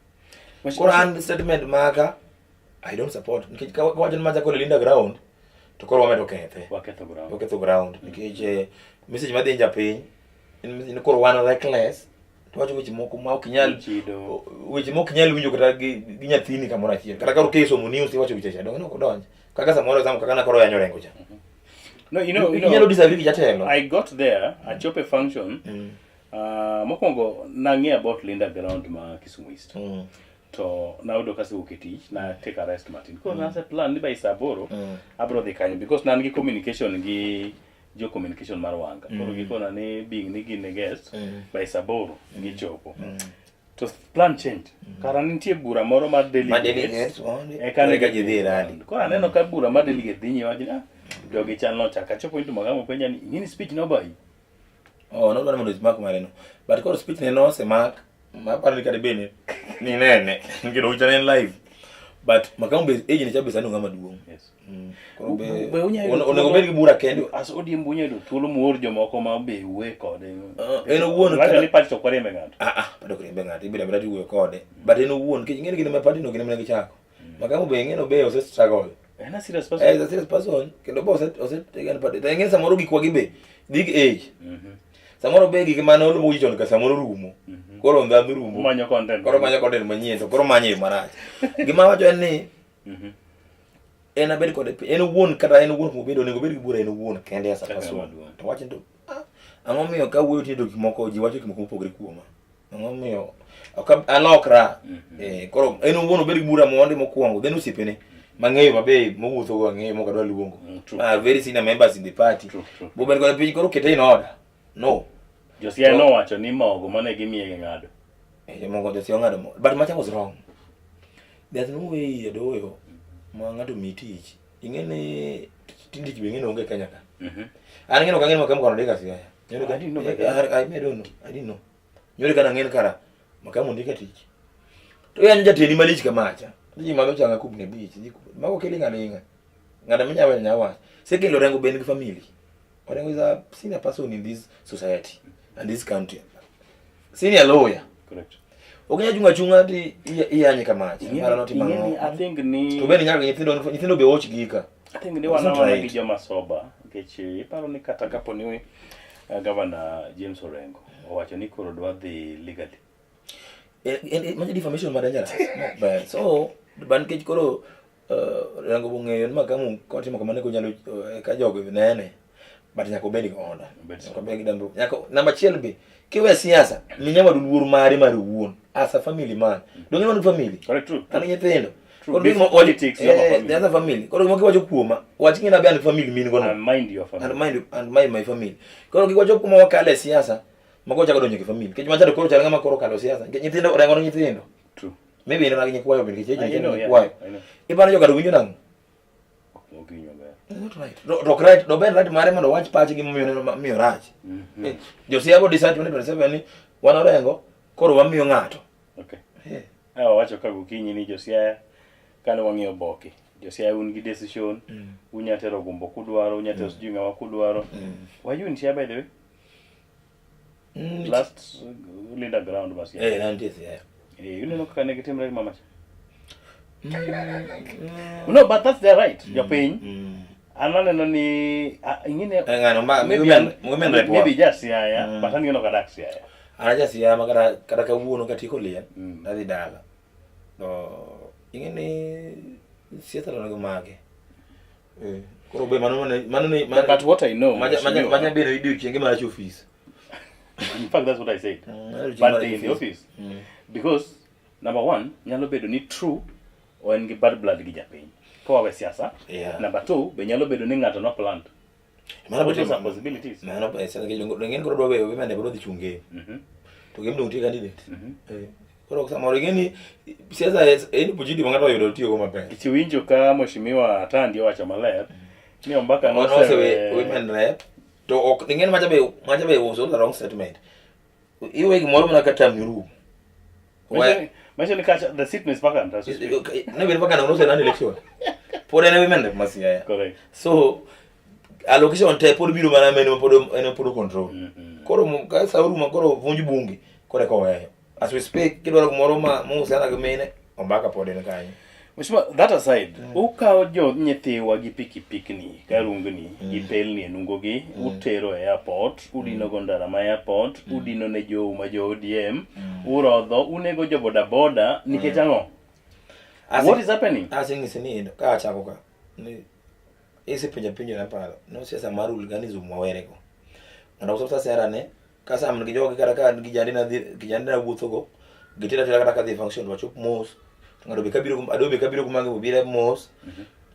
Koro an statement maka I don't support. Nikech ka wacho ni macha koro Linda ground to koro wamedo kethe.
Waketho ground.
Waketho ground nikech message madhi japiny ni koro wan reckless to wacho weche moko ma ok nyal
Chido.
weche ma ok nyal winjo kata gi nyathini kamoro achiel. Kata ka kisomo news iwacho weche cha donge ok odonj. Kaka samoro example kaka nakoro yanyo Orengo cha.
No, you know, you know,
Inyalo disagree gi jatelo.
I got there, achopo e function. Mokwongo nang'e about Linda Ground ma Kisumu East. To nayudo kasewuok e tich, na take a rest matin. Koro nase plan ni by saa aboro abro dhi kanyo because nan gi communication gi jo communication mar Wanga. Koro gikona ni being ni gin e guest by saa aboro gichopo. To plan changed. Kara nitie bura moro mar
Ma
delegates.
delegates, mondo
Eka ne
eka ji dhi e rally.
Koro aneno ka bura mar delegate dhi nyime wacho ni, ah, jogi chal nochako. Achopo into Magamu penja ni ing'e ni speech nobayi.
Oh, nodwaro mondo mark mare no. But koro speech ne nosemak, maparo ni kata bende ni nene, nikech owicha ne en live. But Makamu be age ne cha be sani ng'ama duong'.
Yes.
Koro be
Be unyalo yudo
onego
thuolo-
bed gi bura kende.
As ODM unyalo yudo thuolo muor jomoko ma be wuoye kode.
En owuon
Wacho
kata-
ni party to ok wariembe ng'ato.
Ah, ah, bado ok riembe ng'ato, ibedo abeda tiwuoyo kode. But en owuon, nikech ing'eni gine ma party no gine mana gichako. Makamu be ing'eni be ose struggle.
En a serious person.
Eh, he's a serious person. Kendo be ose tegen party. To ing'eni samoro gikwa gi be dhi gi age. Samoro be gik mane oluwo ji chon ka samoro rumo. Koro ndhandhu rumo.
Omanyo content.
Koro manyo content manyien to koro manyo e yo marach. Gima awacho en ni en abed kode piny. En owuon kata en owuon kuma obedo onego obed gi bura en owuon kende as a
Kaka
person.
maduong'.
To wacho ni to ang'o miyo ka wuoyo tindo gik moko ji wacho gik moko mopogore kuoma. Ang'o miyo ok alokra. Koro en owuon obed gi bura mondi mokwongo then osiepene mang'eyo mabe mowuotho go ang'eyo mok adwa luongo.
True.
Very senior members in the party.
True, true.
Bobed kode piny koro kete in order. No.
Josia nowacho ni mogo mane gimiye gi ng'ado.
Mogo Josia ong'ado mogo. But macha was wrong. There's no way adoyo ma ng'ato mi tich. Ing'e ni tinde tich be ing'e ni onge Kenya ka. An ing'e ni ok ang'e ni Makamu kara ondika Siaya. Nyoro ka
I didn't know that.
I don't know. I didn't know. Nyoro kana ang'e ni kara Makamu ondika tich. To yanyo jatendi malich kamacha. Ji madho changa kubni beach. Ji mago kilinga linga. Ng'ato minya weyo nya wacho. Second, Orengo be nigi family. Orengo is a senior person in this society and this country. Senior lawyer.
Correct.
Ok inyal chung' achung'a ti iyanye kamacha. Mara notimo
Ing'e ni
ang'o?
I think ni
To bende nyaka nyithindo be watch gika.
I think ni
It's
wan
not
awana
right.
gi joma soba nikech iparo ni kata kapo ni Governor James Orengo owacho ni koro dwa dhi legally.
Macha defamation ma dangerous. Mok ber. So, but nikech koro Orengo ong'eyo ni Makamu kotimo kamano konyalo ka jogo nene. But nyaka obed gi order. Nyaka obed gi dambo. Nyaka namba achiel be kiwe siasa, mi nyawadu luor mare mar owuon as a family man. Donge wan family?
Correct, true.
An gi nyithindo.
True.
Koro gima
Before politics, you have a family.
There's a family. Koro gima kiwacho kuoma, wach ng'ina be an family min gono.
And mind your family.
And mind my family. Koro kiwacho kuoma wakale e siasa, mago chako donjo e family. Nikech macha to koro chal ng'ama koro kalo siasa. Nikech nyithindo orengo ne nyithindo.
True.
Maybe en gi nyikwayo bende nikech
I
nyithindo
know, yeah.
nyikwayo.
I know.
Iparo joka to winjo nang'o?
Ok winjo maber.
Not right. To ok right, to ben right mare mondo owach pache gimomiyo oneno miyo rach. Josia bo decide 2027 ni wan Orengo koro wamiyo ng'ato.
Okay. Eh, wawacho ka gokinyi ni Josiaya kane wang'iyo oboke Josiaya un gi decision unya tero gumbo kudwaro unya tero sijui ng'ama kudwaro were you in Siaya by the way last Linda ground ma Siaya
Eh, nantie Siaya.
Eh, ineno kaka ne gitimre gi mama cha no but that's their right jopiny an aneno ni ah, ing'ine
Eh, ng'ano ma
maybe
women
an-
women rep wa.
maybe ja Siaya but an ng'eno kadak Siaya
An aja Siaya ma kata kata kawuono katieko liel adhi dala. To ing'e ni siasa to onego mage. Eh, koro be mano mane mano ni mano
But what I know,
maja maja
Mheshimiwa-
maja bedo odiochienge marach ofis.
In fact, that's what I said.
Mm,
Bad day in the office. Because number one, nyalo bedo ni true o en gi bad blood gi japiny. Kowawe siasa.
Yeah.
Number two, be nyalo bedo ni ng'ato no planned.
Mano
What are possibilities?
Mano pesa nikech donge en koro dwa weyo women bro dhi chung game. To game dong nitie candidate. Eh, Koro samoro ing'e ni siasa en opportunity ma ng'ato oyudo tiyogo maber.
Kiwinjo ka Mheshimiwa Atandi owacho maler ni Ombaka
Nosewe
nosewe
women rep to ok ing'e ni macha be macha be was all the wrong statement. Iwe gimoro mana ka term rumo.
Manyiso ni kacha the seat is vacant as we speak.
Ne bed vacant nose nani election. Pod en women rep ma Siaya.
Correct.
So allocation te pod biro mana mene pod en pod control. Koro ka sa orumo koro vunj bunge koro eka oweyo. As we speak kidwaro gimoro ma mohusiana gi mine Ombaka pod en kanyo.
Mheshimiwa, that aside, ukawo jo nyithiwa gi pikipikni karungni gi pelni e nungogi, utero e airport, udino go ndara ma airport, udino ne jou ma jo ODM, urodho, unego jo boda boda nikech ang'o? What is happening?
Aseng'isi ni ka achako ka ni isepenja penjo naparo no siasa mar hooliganism wawerego. Ng'ato uso sera ne ka sam gi jogi kata ka an gi jandina dhi kijandina wuothogo gitera tera kata kadhi e function to wachop mos to ng'ato be kabiro Adobe be kabiro kuma obire mos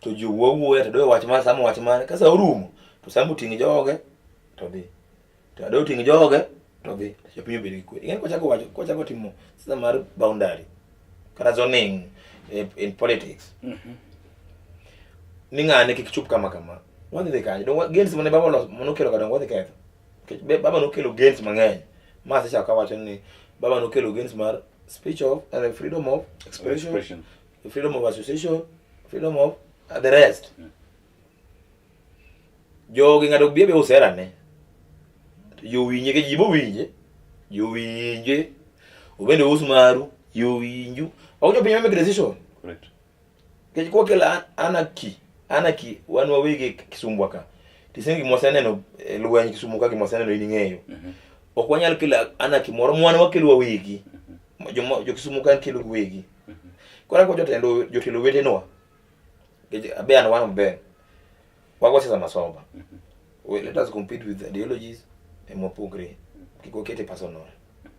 to ji wuo wuoya to Adobe wach ma Sam wach mane ka sa orumo to Sam oting'o joge to dhi to Adobe oting'o joge to dhi jopiny obed gi kwe. Ing'e kochako wacho kochako timo siasa mar boundary kata zoning in politics ni ng'ane kik chop kama kama wadhi dhi kanye dong gains mane baba oloso manokelo ka dong wadhi ketho nikech baba nokelo gains mang'eny ma asechako kawacho ni baba nokelo gains mar speech of freedom of expression,
Expression.
freedom of association, freedom of the rest. Jogi ng'ato bie be userane jowinje ke ji bowinje jowinje obende us maru jowinju ok jopiny ma make decision.
Correct.
Nikech kwakelo anarchy anarchy wan wawegi Kisumu ka tising gima waseneno e lweny Kisumu ka gima waseneno in ing'eyo ok wanyal kelo anarchy moro mwan wakelo wawegi joma jo Kisumu ka kelo giwegi koro ako jotendo jotelo wetenwa nikech abe an one of them wago siasa masoba. We, let us compete with ideologies emopogre kik wakete personal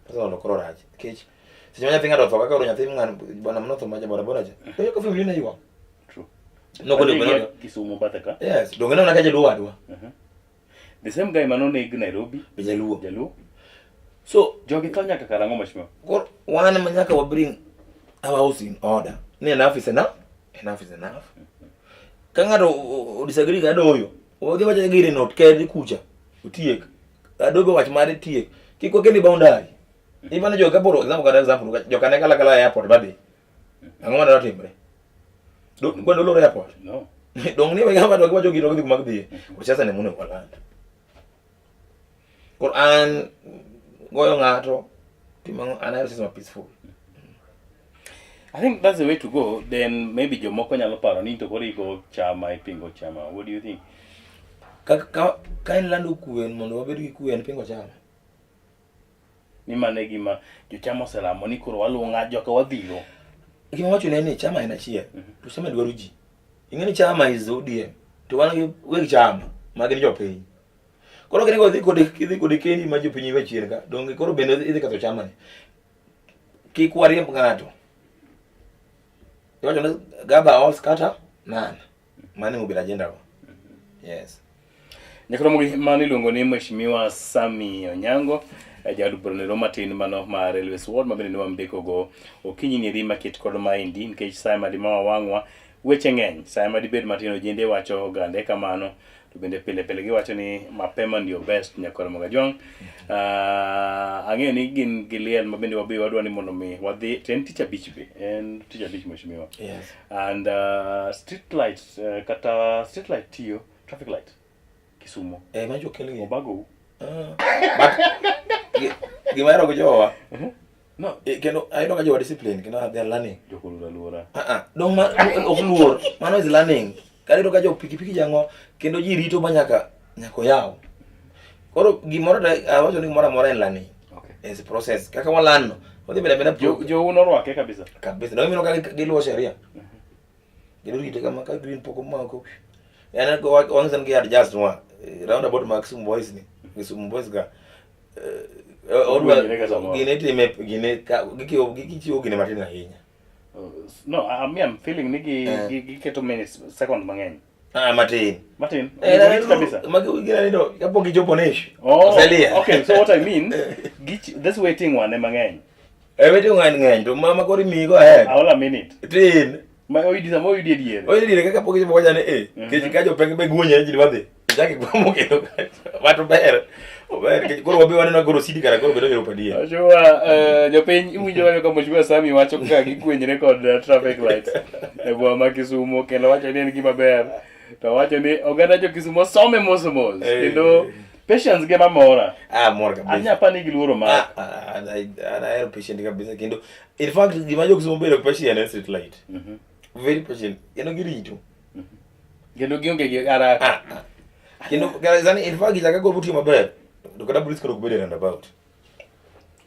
personal koro rach nikech seche ma nyathi ng'ato otho kaka oro nyathi ng'ano bwana manotho ma boda boda cha to ko family ne ywak.
True.
Nokonego bed ni-
Kisumu bathe ka.
Yes, donge nona ka jaluo wadwa.
The same guy manoneg Nairobi,
Be jaluo.
Jaluo.
So
Jogi tho nyaka karang'o mheshimiwa?
koro wan ema nyaka wa bring our house in order. Ni enough is enough, enough is enough. Ka ng'ato o disagree gi Adoyo, odhi wacho gire no ked kucha, otiek. Adoyo wach mare tiek. Kik wakeli boundary. Even jo kaporo example kata example joka ne kala kala airport badhi. Ang'o madwa timre? Do kwendo loro airport.
No.
Dong ni wega ng'ato giwacho giro gidhi kuma gidhiye. Koro siasa ne monego waland. Koro an goyo ng'ato timo ang'o an ahero siasa ma peaceful.
I think that's the way to go. Then maybe jomoko nyalo paro ni to koro igo chama ipingo chama. What do you think?
Ka en lando kwe mondo wabed gi kwe en pingo chama.
Ni mano e gima jochama oselamo ni koro waluwo ng'a joka wadhiro.
Gima wacho ne en ni chama en achiel to chama dwaro ji. Ing'e ni chama is ODM to wan gi weg chama ma gin jopiny. Koro kiringo idhi kode idhi kode kendi ma jopiny iwe chien ka. Donge koro bende idhi ketho chama ni. Kik wariemb ng'ato. Iwacho ni gather all scatter none. Mano ema obedo agenda wa. Yes.
Nyakromogi mano iluongo ni Mheshimiwa Sami Onyango eh, jaod bura matin mano mar Railways Ward ma bende ne wambekogo okinyi ni eri maket kod maendi nikech sa ema dima wawang'wa weche ng'eny sa ema dibed matin ojende wacho ogande kamano to bende pile pile giwacho ni mapema ndio best nyakwar Mogajwang' uh, ang'eyo ni gin gi liel ma bende wabe wadwa ni mondo mi wadhi to en tich abich be en tich abich mheshimiwa
Yes.
and street light kata street light tiyo traffic light Kisumo
Eh, manjo kelgi.
obago
Ah. But gima ahero gi jowa
no
eh, kendo ayudo ka jowa discipline kendo they are learning.
jokoluor aluora
Ah ah, dong ma ok luor. Mano is learning. Kata iyudo ka jo pikipiki jang'o kendo ji rito ma nyaka nyaka oyaw. Koro gimoro to awacho ni gimoro amora en learning.
okay
It's a process. Kaka wa learn no. Wadhi bedo abeda
jo jou norwake kabisa
kabisa. Dong ineno ka giluwo sheria. Kendo rite kama ka green pok omako. Yani wang'isa ni gi adjust nwa. Roundabout mag Kisumu Boys ni. Kisumu Boys ga. Odwa
Ogwenyre ga samoro.
gine time gine ka gikiwo gichiwo gine matin ahinya.
No, I mean, I'm feeling ni gi
Eh.
gi giketo minutes second mang'eny.
Ah matin.
Martin,
Eh,
orit kabisa.
Magi gine ni to kapok gichopo nish.
Oh,
Oselia.
okay, so what I mean, this waiting one ema ng'eny.
Eh waiting one ng'eny to mama koro imiyi go ahead.
Aola minute.
Tin.
Ma oyudi sama oyudi e diere.
Oyudi diere kaka pok ichopo kocha ni eh. Kech ka jopeng be guonye ji wadhi. Ichak ikwamo kendo kacha. But ober. Ober nikech koro wabe waneno koro sidi kara koro bedo Europe adier.
Mheshimiwa, jopiny iwinjo kanyo ka Mheshimiwa Sami wacho kaka gikwenyre kod traffic lights e boma ma Kisumo kendo wacho ni en gima ber. To wacho ni oganda jo Kisumo some mos mos
Eh.
kendo patience gi ema mora.
Ah mor kabisa.
Anya pa ni giluoro mar.
Ah, ah, an ahero patient kabisa kendo in fact gima jo Kisumo bedo patient en street light. Very patient. Kendo girito.
Kendo gionge gi haraka.
Ah, ah. Kendo sani in fact gichaka gol tiyo maber. To kata police koro ok bed e roundabout.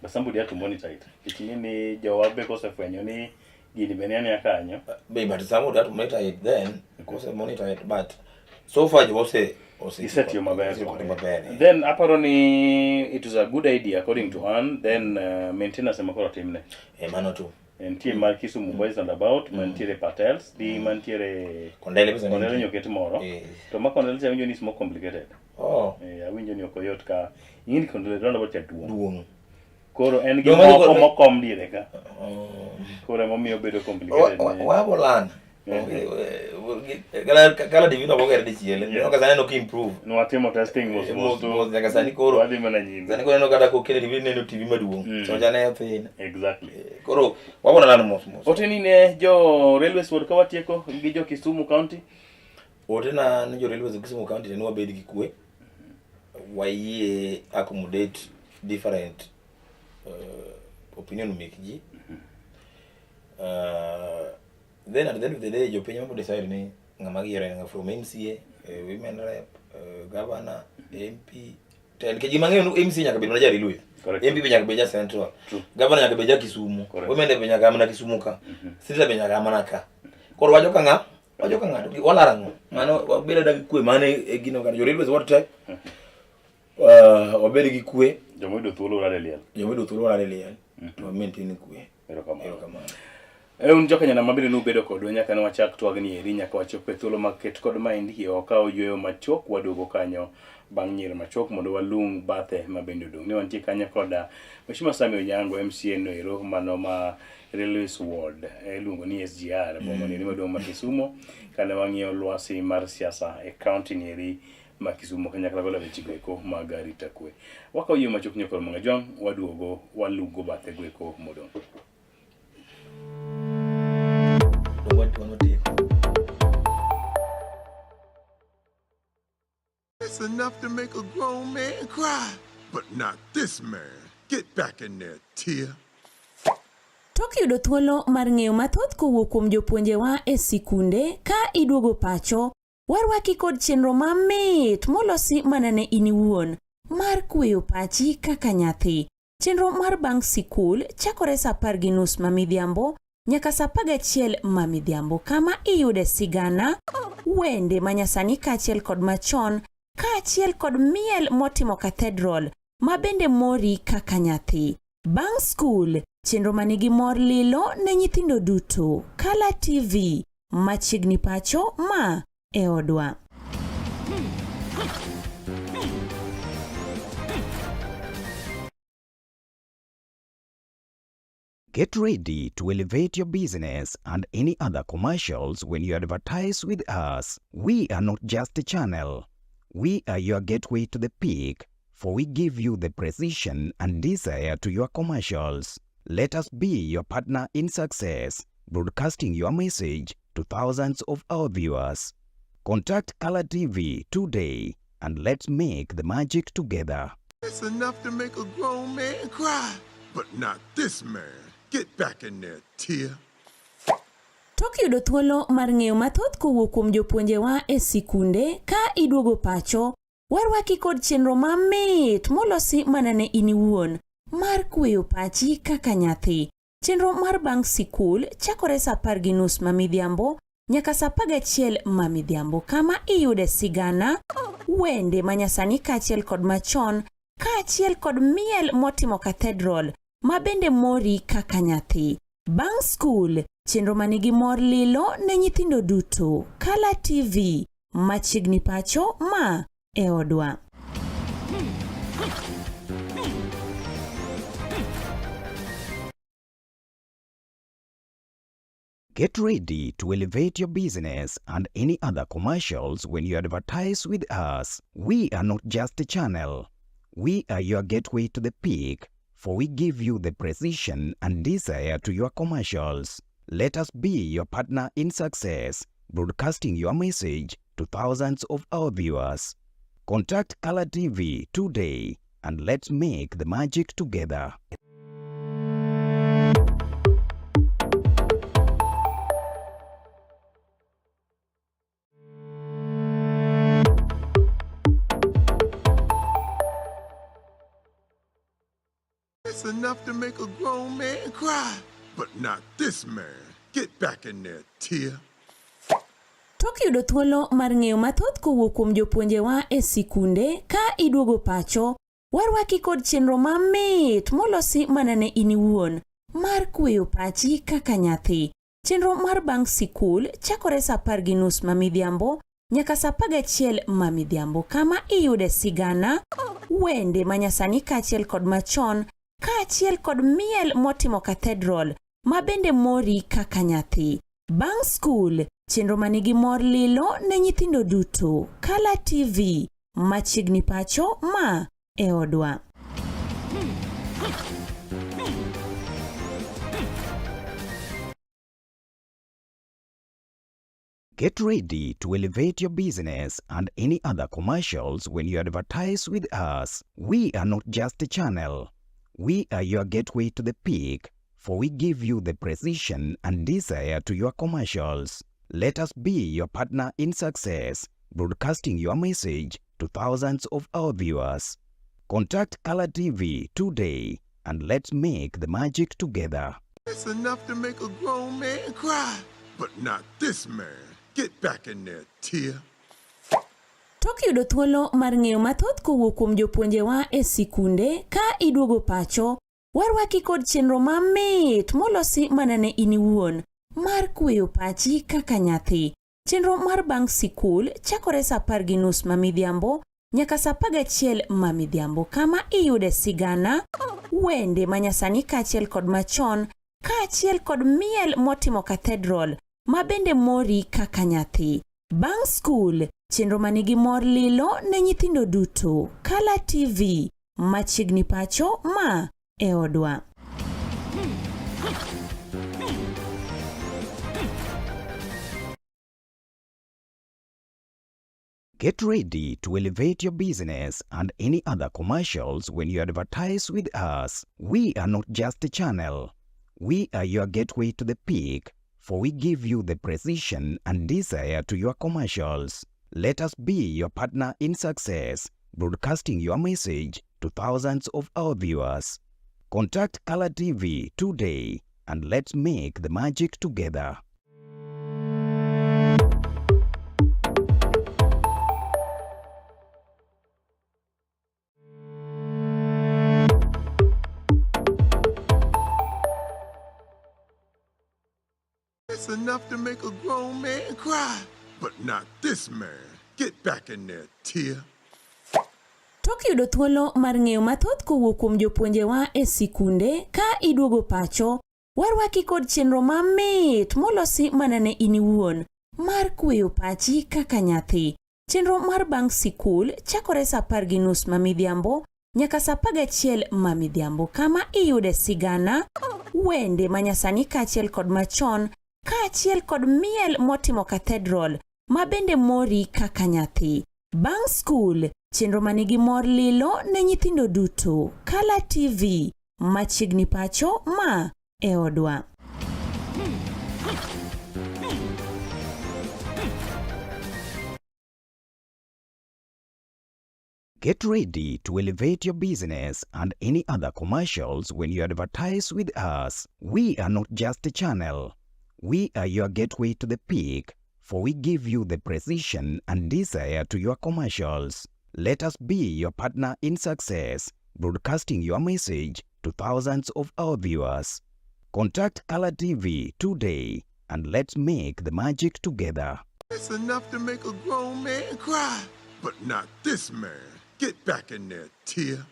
But somebody had to monitor it. Nikech ing'e ni jowa be kosefwenyo ni gini be ni ania kanyo.
Be, but someone had to monitor it then. Because monitor it, but so far jo ose ose
Isetiyo maber.
Isetiyo maber. eh.
Then aparo ni it was a good idea according to Ann. Then maintenance ema koro timne.
Eh, mano tu.
Nitie mar Kisumu Boys Roundabout, mantiere Patels, di mantiere
Kondele pesa
Kondele
nitie.
nyoket moro.
Eh.
To ma Kondele cha awinjo ni is more complicated.
Oh,
Eh, awinjo ni ok oyot ka ing'e ni Kondele Roundabout cha duong'.
duong'.
Koro en gi
Duong' ma
moko
koro-
mokom diere ka.
Oh.
Koro emomiyo obedo complicated. ne-
Wabo lan. Kala divino ok ogere dichiel. Ineno ka sani ok improve.
Nwatimo testing mos mos
Mos
to
mos nyaka sani koro.
wadhi mana nyime.
Sani koro ineno kata kokele TV ineno TV maduong'. Chon cha ne thin.
Exactly.
Koro wabo lan mos mos.
Oteni ne jo Railways Board ka watieko gi jo Kisumu County.
Otena ne jo Railways Kisumu County ni wabed gi kwe. Wayie accommodate different opinion mek ji. Then at the end of the day jopiny ema decide ni ng'ama giyiero en ng'a from MCA, women rep, governor, MP. Te nikech gima ang'eyo ni MCA nyaka bed mana ja Railways.
Correct.
MP be nyaka bed ja Central.
True.
Governor nyaka bed ja Kisumu.
Correct.
Women rep be nyaka mana Kisumu ka. Senator be nyaka mana ka. Koro wacho ka ng'a? Wacho ka ng'ato. Walaro ang'o? Mano wabed ada gi kwe mano e gino kata jo Railways wat te. Wabed gi kwe.
Joma oyudo thuolo orado e liel.
Joma oyudo thuolo orado e liel. To wa maintain kwe.
Erokamano.
Erokamano.
Un jokenya ma bende nubedo kodwa nyaka ne wachak twagni eri nyaka wachop e thuolo mag ket kod maendi wakawo yueyo machuok waduogo kanyo bang' nyiero machuok mondo walung bathe ma bende odong'. Ne wantie kanyo koda Mheshimiwa Sammy Onyango MCA no ero mano ma Railways Ward iluongo ni SGR boma ni eri maduong' ma Kisumo kane wang'iyo lwasi mar siasa e county ni eri ma Kisumo kanyakla koda weche go eko mag arita kwe. Wakawo yie machuok nyakor Mangajwang' waduogo walugo bathe go eko modong'.
It's enough to make a grown man cry, but not this man. Get back in there, Tia.
Tok yudo thuolo mar ng'eyo mathoth kowuok kuom jopuonjewa e sikunde ka iduogo pacho, warwaki kod chenro mamit molosi mana ne in iwuon mar kweyo pachi kaka nyathi. Chenro mar bang' sikul chakore sa apar gi nus ma midhiambo nyaka sa apar gachiel ma midhiambo kama iyude sigana, wende manyasani kaachiel kod machon. kaachiel kod miel motimo cathedral ma bende mori kaka nyathi. Bang' skul, chenro manigi mor lilo ne nyithindo duto. Kala TV, machiegni pacho ma e odwa.
Get ready to elevate your business and any other commercials when you advertise with us. We are not just a channel. We are your gateway to the peak, for we give you the precision and desire to your commercials. Let us be your partner in success, broadcasting your message to thousands of our viewers. Contact Color TV today and let's make the magic together.
It's enough to make a grown man cry, but not this man. Get back in there, Tia.
Tok yudo thuolo mar ng'eyo mathoth kowuok kuom jopuonjewa e sikunde ka iduogo pacho, warwaki kod chenro mamit molosi mana ne in iwuon mar kweyo pachi kaka nyathi. Chenro mar bang' sikul chakore sa 10:30 ma midhiambo nyaka sa 11 ma midhiambo kama iyude sigana, wende manyasani kaachiel kod machon, kaachiel kod miel motimo cathedral ma bende mori kaka nyathi. Bang' skul, chenro manigi mor lilo ne nyithindo duto. Kala TV, machiegni pacho ma e odwa.
Get ready to elevate your business and any other commercials when you advertise with us. We are not just a channel. We are your gateway to the peak, for we give you the precision and desire to your commercials. Let us be your partner in success, broadcasting your message to thousands of our viewers. Contact Color TV today and let's make the magic together.
It's enough to make a grown man cry, but not this man. Get back in there, Tia.
Tok yudo thuolo mar ng'eyo mathoth kowuok kuom jopuonjewa e sikunde ka iduogo pacho, warwaki kod chenro mamit molosi mana ne in iwuon mar kweyo pachi kaka nyathi. Chenro mar bang' sikul chakore sa 10:30 ma midhiambo nyaka sa 11 ma midhiambo kama iyude sigana, wende manyasani kaachiel kod machon, kaachiel kod miel motimo cathedral ma bende mori kaka nyathi. Bang' skul, chenro manigi mor lilo ne nyithindo duto. Kala TV, machiegni pacho ma e odwa.
Get ready to elevate your business and any other commercials when you advertise with us. We are not just a channel. We are your gateway to the peak, for we give you the precision and desire to your commercials. Let us be your partner in success, broadcasting your message to thousands of our viewers. Contact Color TV today and let's make the magic together.
It's enough to make a grown man cry, but not this man. Get back in there, Tia.
Tok yudo thuolo mar ng'eyo mathoth kowuok kuom jopuonjewa e sikunde ka iduogo pacho, warwaki kod chenro mamit molosi mana ne in iwuon mar kweyo pachi kaka nyathi. Chenro mar bang' sikul chakore sa 10:30 ma midhiambo nyaka sa 11 ma midhiambo kama iyude sigana, wende manyasani kaachiel kod machon, kaachiel kod miel motimo cathedral ma bende mori kaka nyathi. Bang' skul, chenro manigi mor lilo ne nyithindo duto. Kala TV, machiegni pacho ma e odwa.
Get ready to elevate your business and any other commercials when you advertise with us. We are not just a channel. We are your gateway to the peak, for we give you the precision and desire to your commercials. Let us be your partner in success, broadcasting your message to thousands of our viewers. Contact Color TV today and let's make the magic together.
enough to make a grown man cry, but not this man. Get back in there, Tia.
Tok yudo thuolo mar ng'eyo mathoth kowuok kuom jopuonjewa e sikunde ka iduogo pacho, warwaki kod chenro mamit molosi mana ne in iwuon mar kweyo pachi kaka nyathi. Chenro mar bang' sikul chakore sa 10:30 ma midhiambo nyaka sa 11 ma midhiambo kama iyude sigana, wende manyasani kaachiel kod machon, kaachiel kod miel motimo cathedral ma bende mori kaka nyathi. Bang' skul, chenro manigi mor lilo ne nyithindo duto. Kala TV, machiegni pacho ma e odwa.
Get ready to elevate your business and any other commercials when you advertise with us. We are not just a channel. We are your gateway to the peak, for we give you the precision and desire to your commercials. Let us be your partner in success, broadcasting your message to thousands of our viewers. Contact Color TV today and let's make the magic together.
It's enough to make a grown man cry, but not this man. Get back in there, Tia.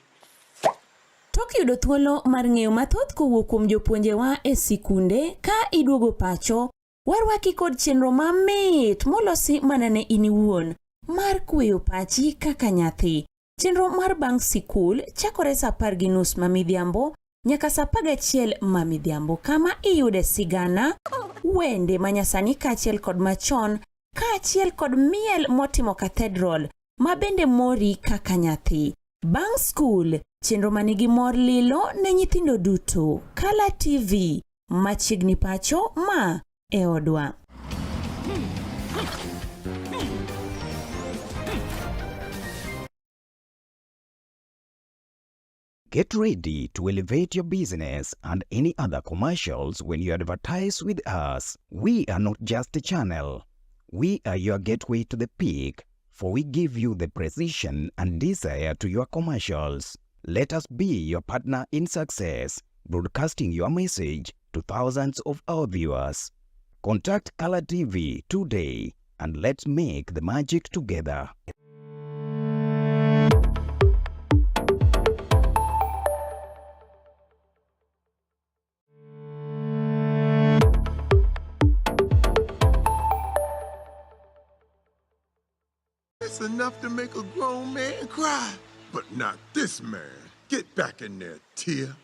Tok yudo thuolo mar ng'eyo mathoth kowuok kuom jopuonjewa e sikunde ka iduogo pacho, warwaki kod chenro mamit molosi mana ne in iwuon mar kweyo pachi kaka nyathi. Chenro mar bang' sikul chakore sa 10:30 ma midhiambo nyaka sa 11 ma midhiambo kama iyude sigana, wende manyasani kaachiel kod machon, kaachiel kod miel motimo cathedral ma bende mori kaka nyathi. Bang' skul, chenro manigi mor lilo ne nyithindo duto. Kala TV, machiegni pacho ma e odwa.
Get ready to elevate your business and any other commercials when you advertise with us. We are not just a channel. We are your gateway to the peak, for we give you the precision and desire to your commercials. Let us be your partner in success, broadcasting your message to thousands of our viewers. Contact Color TV today and let's make the magic together.
It's enough to make a grown man cry, but not this man. Get back in there, Tia.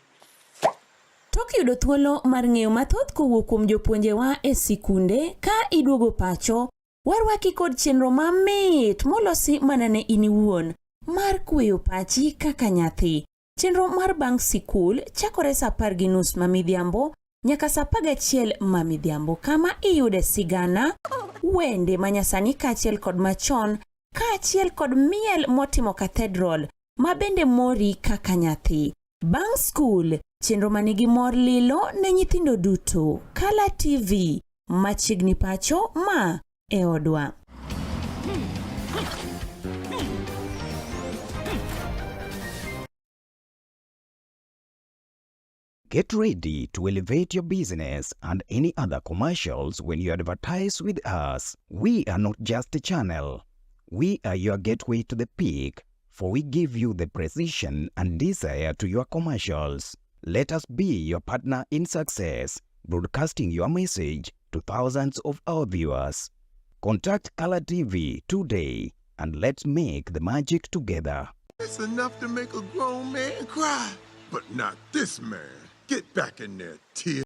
Tok yudo thuolo mar ng'eyo mathoth kowuok kuom jopuonjewa e sikunde ka iduogo pacho, warwaki kod chenro mamit molosi mana ne in iwuon mar kweyo pachi kaka nyathi. Chenro mar bang' sikul chakore sa 10:30 ma midhiambo nyaka sa 11 ma midhiambo kama iyude sigana, wende manyasani kaachiel kod machon, kaachiel kod miel motimo cathedral ma bende mori kaka nyathi. Bang' skul, chenro manigi mor lilo ne nyithindo duto. Kala TV, machiegni pacho ma e odwa.
Get ready to elevate your business and any other commercials when you advertise with us. We are not just a channel. We are your gateway to the peak, for we give you the precision and desire to your commercials. Let us be your partner in success, broadcasting your message to thousands of our viewers. Contact Color TV today and let's make the magic together.
It's enough to make a grown man cry, but not this man. Get back in there, Tia.